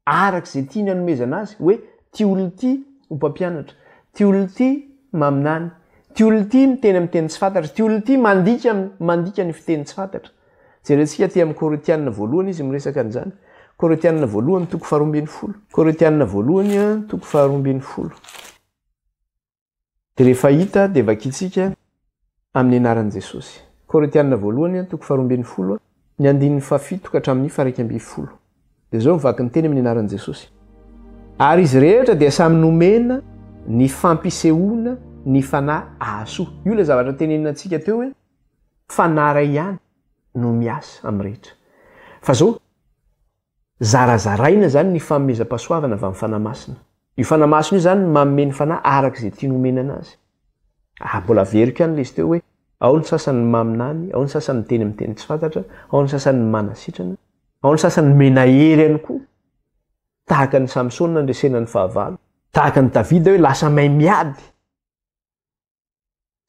araka izay tiany hanomezana azy, hoe ity olona ity ho mpampianatra, ity olona ity maminany, ity olona ity miteny amin'ny teny tsy fantatra, ity olona ity mandika mandika ny fiteny tsy fantatra. Jerentsika aty amin'ny Korintiana voalohany izy miresaka an'izany. Korintiana voalohany toko faharoa ambin'ny folo. Korintiana voalohany toko faharoa ambin'ny folo. Dia rehefa hita dia vakintsika amin'ny anaran'i Jesosy. Korintiana voalohany toko faharoambinifolo ny andininy fahafito ka hatramin'ny faha-iraikambinifolo. Dia izao ny vaky ny teny amin'ny anaran'i Jesosy. Ary izy rehetra dia samy nomena ny fampisehoana ny fanahy ahasoa. Io ilay zavatra tenenina antsika teo hoe fanahy iray ihany no miasa amin'ny rehetra. Fa izao, zarazaraina izany ny fanomezam-pahasoavana avy amin'ny Fanahy Masina. Io Fanahy Masina io izany no manome ny Fanahy araka izay tiany homena anazy. Ah, mbola averiko ihany ilay izy teo hoe ao ny sasany maminany, ao ny sasany miteny amin'ny teny tsy fantatra, ao ny sasany manasitrana, ao ny sasany nomena hery ihany koa. Tahaka an'i Samsona nandresena ny fahavalo, tahaka an'i Davida hoe lasa mahay miady.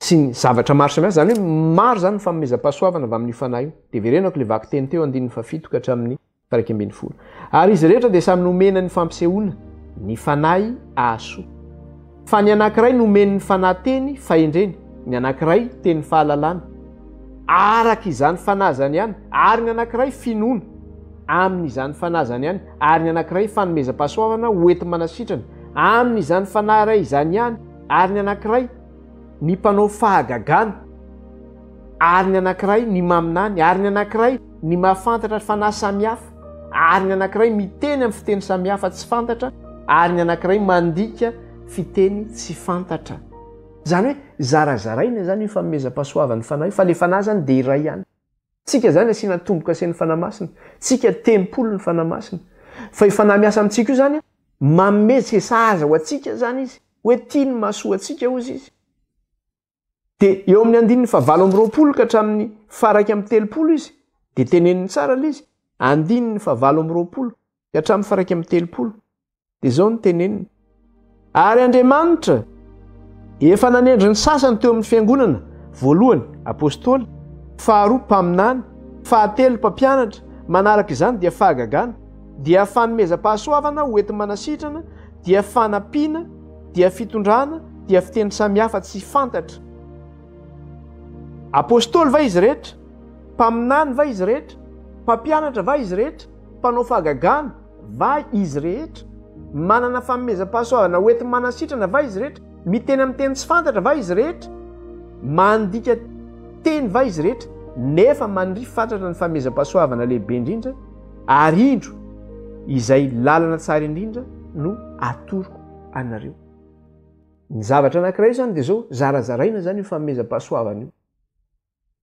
Sy ny zavatra maro samihafa, izany hoe maro izany ny fanomezam-pahasoavana avy amin'io fanahy io. Dia verenako ilay vakiteny teo andininy fahafito ka hatramin'ny faha-iraika ambinifolo. Ary izy rehetra dia samy nomena ny fampisehoana ny fanahy ahasoa. Fa ny anankiray nomen'ny fanahy teny fahendrena, ny anankiray teny fahalalana, araka izany fanahy izany ihany, ary ny anankiray finoana, amin'izany fanahy izany ihany, ary ny anankiray fanomezam-pahasoavana ho enti-manasitrana, amin'izany fanahy iray izany ihany, ary ny anankiray ny mpanao fahagagana, ary ny anankiray ny maminany, ary ny anankiray ny mahafantatra fanahy samihafa, ary ny anankiray miteny amin'ny fiteny samihafa tsy fantatra, ary ny anankiray mandika fiteny tsy fantatra. Izany hoe zarazaraina izany io fanomezam-pahasoavan'ny fanahy io, fa ilay fanahy izany dia iray ihany. Tsika izany asiana tombo-kasen'ny Fanahy Masina. Tsika tempolin'ny Fanahy Masina. Fa io Fanahy miasa amintsika io izany, manome izay sahaza ho antsika izany izy. Hoe tia ny mahasoa antsika hozy izy. Dia eo amin'ny andininy fahavalo amby roapolo ka hatramin'ny faha-iraika amby telopolo izy, dia teneniny tsara ilay izy. Andininy fahavalo amby roapolo ka hatramin'ny faha-iraika amby telopolo. Dia izao no teneniny, Ary Andriamanitra efa nanendry ny sasany teo amin'ny fiangonana, voalohany, apostoly, faharoa, mpaminany, fahatelo, mpampianatra, manaraka izany dia fahagagana, dia fanomezam-pahasoavana ho enti-manasitrana, dia fanampiana, dia fitondrana, dia fiteny samihafa tsy fantatra. Apostoly va izy rehetra? Mpaminany va izy rehetra? Mpampianatra va izy rehetra? Mpanao fahagagana? Va izy rehetra? Manana fanomezam-pahasoavana ho enti-manasitrana va izy rehetra? Miteny amin'ny teny tsy fantatra va izy rehetra? Mandika teny va izy rehetra? Nefa maniry fatratra ny fanomezam-pahasoavana lehibe indrindra, ary indro, izay lalana tsara indrindra no atoroko anareo. Ny zavatra anankiray izany dia izao, zarazaraina izany io fanomezam-pahasoavana io.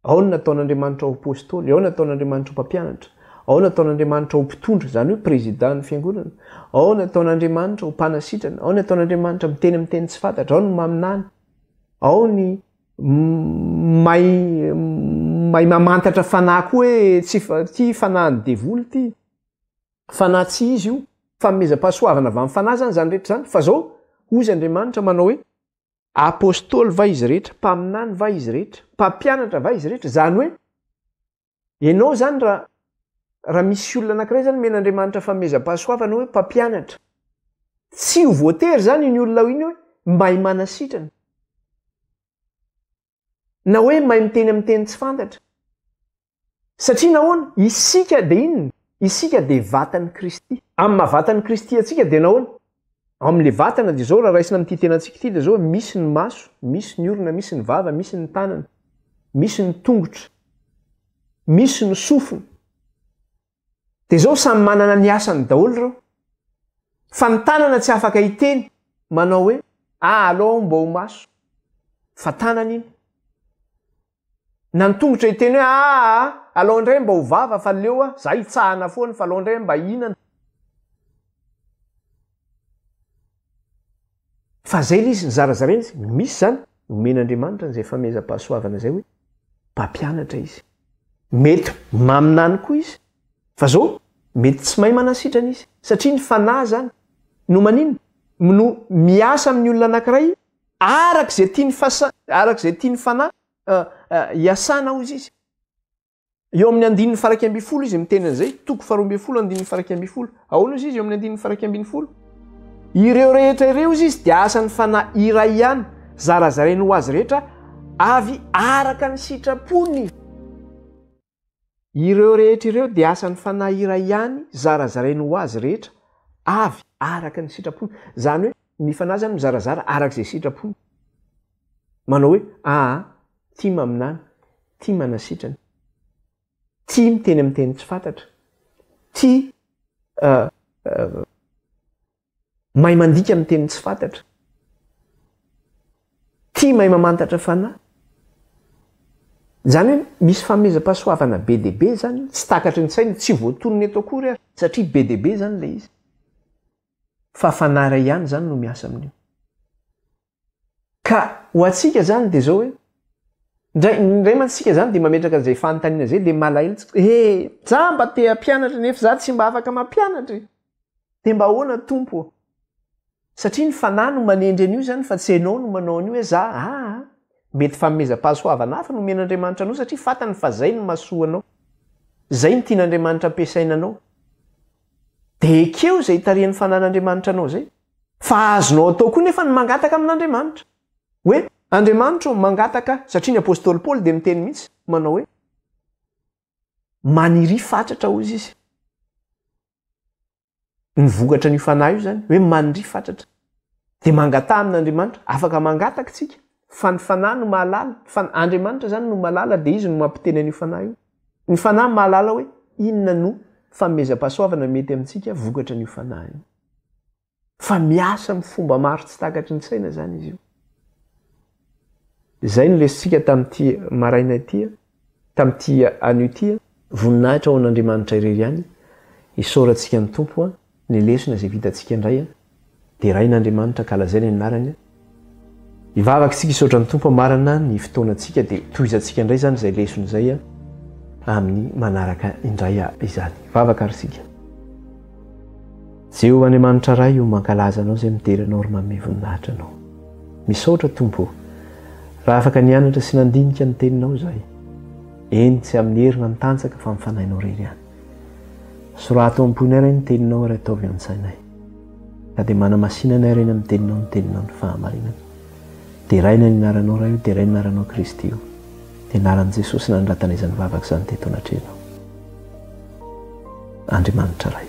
Ao ny nataon'Andriamanitra ho Apostoly, ao ny nataon'Andriamanitra ho mpampianatra, ao ny nataon'Andriamanitra ho mpitondra, izany hoe président ny fiangonana, ao ny nataon'Andriamanitra ho mpanasitrana, ao ny nataon'Andriamanitra miteny amin'ny teny tsy fantatra, ao ny maminany, ao ny mahay mahay mamantatra fanahy koa hoe tsy ity fanahin'ny devoly ity, fanahy tsy izy io, fanomezam-pahasoavana avy amin'ny fanahy izany izany rehetra izany, fa izao hozy Andriamanitra manao hoe Apostoly va izy rehetra? Mpaminany va izy rehetra? Mpampianatra va izy rehetra? Izany hoe, ianao izany raha raha misy olona anankiray izany omen'Andriamanitra fanomezam-pahasoavana hoe mpampianatra, tsy ho voatery izany iny olona iny hoe mahay manasitrana, na hoe mahay miteny amin'ny teny tsy fantatra. Satria nahoana? Isika dia inona? Isika dia vatan'i Kristy. Amin'ny maha vatan'i Kristy antsika dia nahoana? Ao amin'ilay vatana dia izao, raha raisina amin'ity tenantsika ity dia izao, misy ny maso, misy ny orona, misy ny vava, misy ny tanana, misy ny tongotra, misy ny sofina. Dia izao samy manana ny asany daholo ireo. Fa ny tanana tsy afaka hiteny manao hoe, ah, alao aho mba ho maso. Fa tanana iny. Na ny tongotra hiteny hoe aa alao indray mba ho vava fa leo aho, za hitsahana foana fa alao indray mba hihinana. Fa zay le izy, nizarazaraina izy, misy zany, omen'Andriamanitra an'izay famehezam-pahasoavana izay hoe mpampianatra izy. Mety maminany koa izy, fa zao mety tsy mahay manasitrana izy, satria ny fanahy zany no maninona? No miasa amin'ny olona anankiray Araka izay tian'ny fasa, araka izay tian'ny fanahy hiasana hozy izy. Eo amin'ny andininy faha-11 izy miteny an'izay, toko faha-12 andininy faha-11. Ahoana hozy izy eo amin'ny andininy faha-11? Ireo rehetra ireo hozy izy dia asan'ny fanahy iray ihany, zarazarainy ho azy rehetra avy araka ny sitrapony. Ireo rehetra ireo dia asan'ny Fanahy iray ihany zarazarainy ho azy rehetra avy araka ny sitrapony. Izany hoe ny Fanahy izany mizarazara araka izay sitrapony. Manao hoe, Aa, tia maminany, tia manasitrana, tia miteny amin'ny teny tsy fantatra, tia mahay mandika amin'ny teny tsy fantatra, tia mahay mamantatra fanahy. Izany hoe misy fanomezam-pahasoavana be dia be izany io, tsy takatry ny saina, tsy voatonona eto akory ary, satria be dia be izany ilay izy. Fa fanahy iray ihany izany no miasa amin'io. Ka ho antsika izany dia izao hoe, indray indray mantsy isika izany dia mametraka an'izay fanontaniana izay dia malahelo tsika, he, za mba te hampianatra nefa za tsy mba afaka mampianatra e! Dia mba ahoana Tompo ô? Satria ny Fanahy no manendry an'io izany fa tsy ianao no manao an'io hoe za, aa, mety fanomezam-pahasoavana hafa no omen'Andriamanitra anao satria fantany fa zay no mahasoa anao, zay no tian'Andriamanitra ampiasaina anao. Dia ekeo izay itarihan'ny Fanahin'Andriamanitra anao izay. Fa azonao atao koa nefa ny mangataka amin'Andriamanitra. Hoe, Andriamanitra ô, mangataka, satria ny apostoly Paoly dia miteny mihitsy, manao hoe, Maniria fatratra, hozy izy. Ny vokatra an'io fanahy io izany, hoe maniria fatratra. Dia mangataha amin'Andriamanitra. Afaka mangataka isika, fa ny fanahy no mahalala, fa Andriamanitra izany no mahalala, dia izy no mampiteny an'io fanahy io. Ny fanahy mahalala hoe inona no fanomezam-pahasoavana mety amintsika vokatra an'io fanahy io. Fa miasa amin'ny fomba maro tsy takatry ny saina izany izy io. Izay no lesotsika tamin'ity maraina ity, tamin'ity anio ity. Voninahitra ho an'Andriamanitra irery ihany. Isaorantsika ny Tompo ny lesona izay vitantsika indray. Deraina Andriamanitra ka lazaina ny anarany. Hivavaka isika hisaotra ny Tompo hamarana ny fotoanantsika dia tohizantsika indray izany izay lesona izay amin'ny manaraka indray izany. Hivavaka ary isika. Jehovah Andriamanitra Ray o, mankalaza Anao izay midera Anao ary manome voninahitra Anao. Misaotra Tompo o, raha afaka nianatra sy nandinika ny Teninao izahay. Eny, tsy amin'ny hery na ny tanjaka fa amin'ny Fanahinao irery ihany. Sorato ao am-ponay Ray ny Teninao ary ataovy an-tsainay. Ka dia manamasina anay Ray ny amin'ny Teninao, ny Teninao ny fahamarinana. Deraina ny anaranao Ray o, deraina ny anaranao Kristy o. Ny anaran'i Jesosy nanoratana izany vavaka izany teto anatrehanao. Andriamanitra Ray.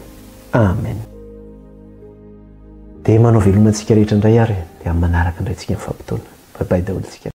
Amen. Dia manao veloma antsika rehetra indray ary dia amin'ny manaraka indray tsika mifampitaona. Bye bye daholo tsika.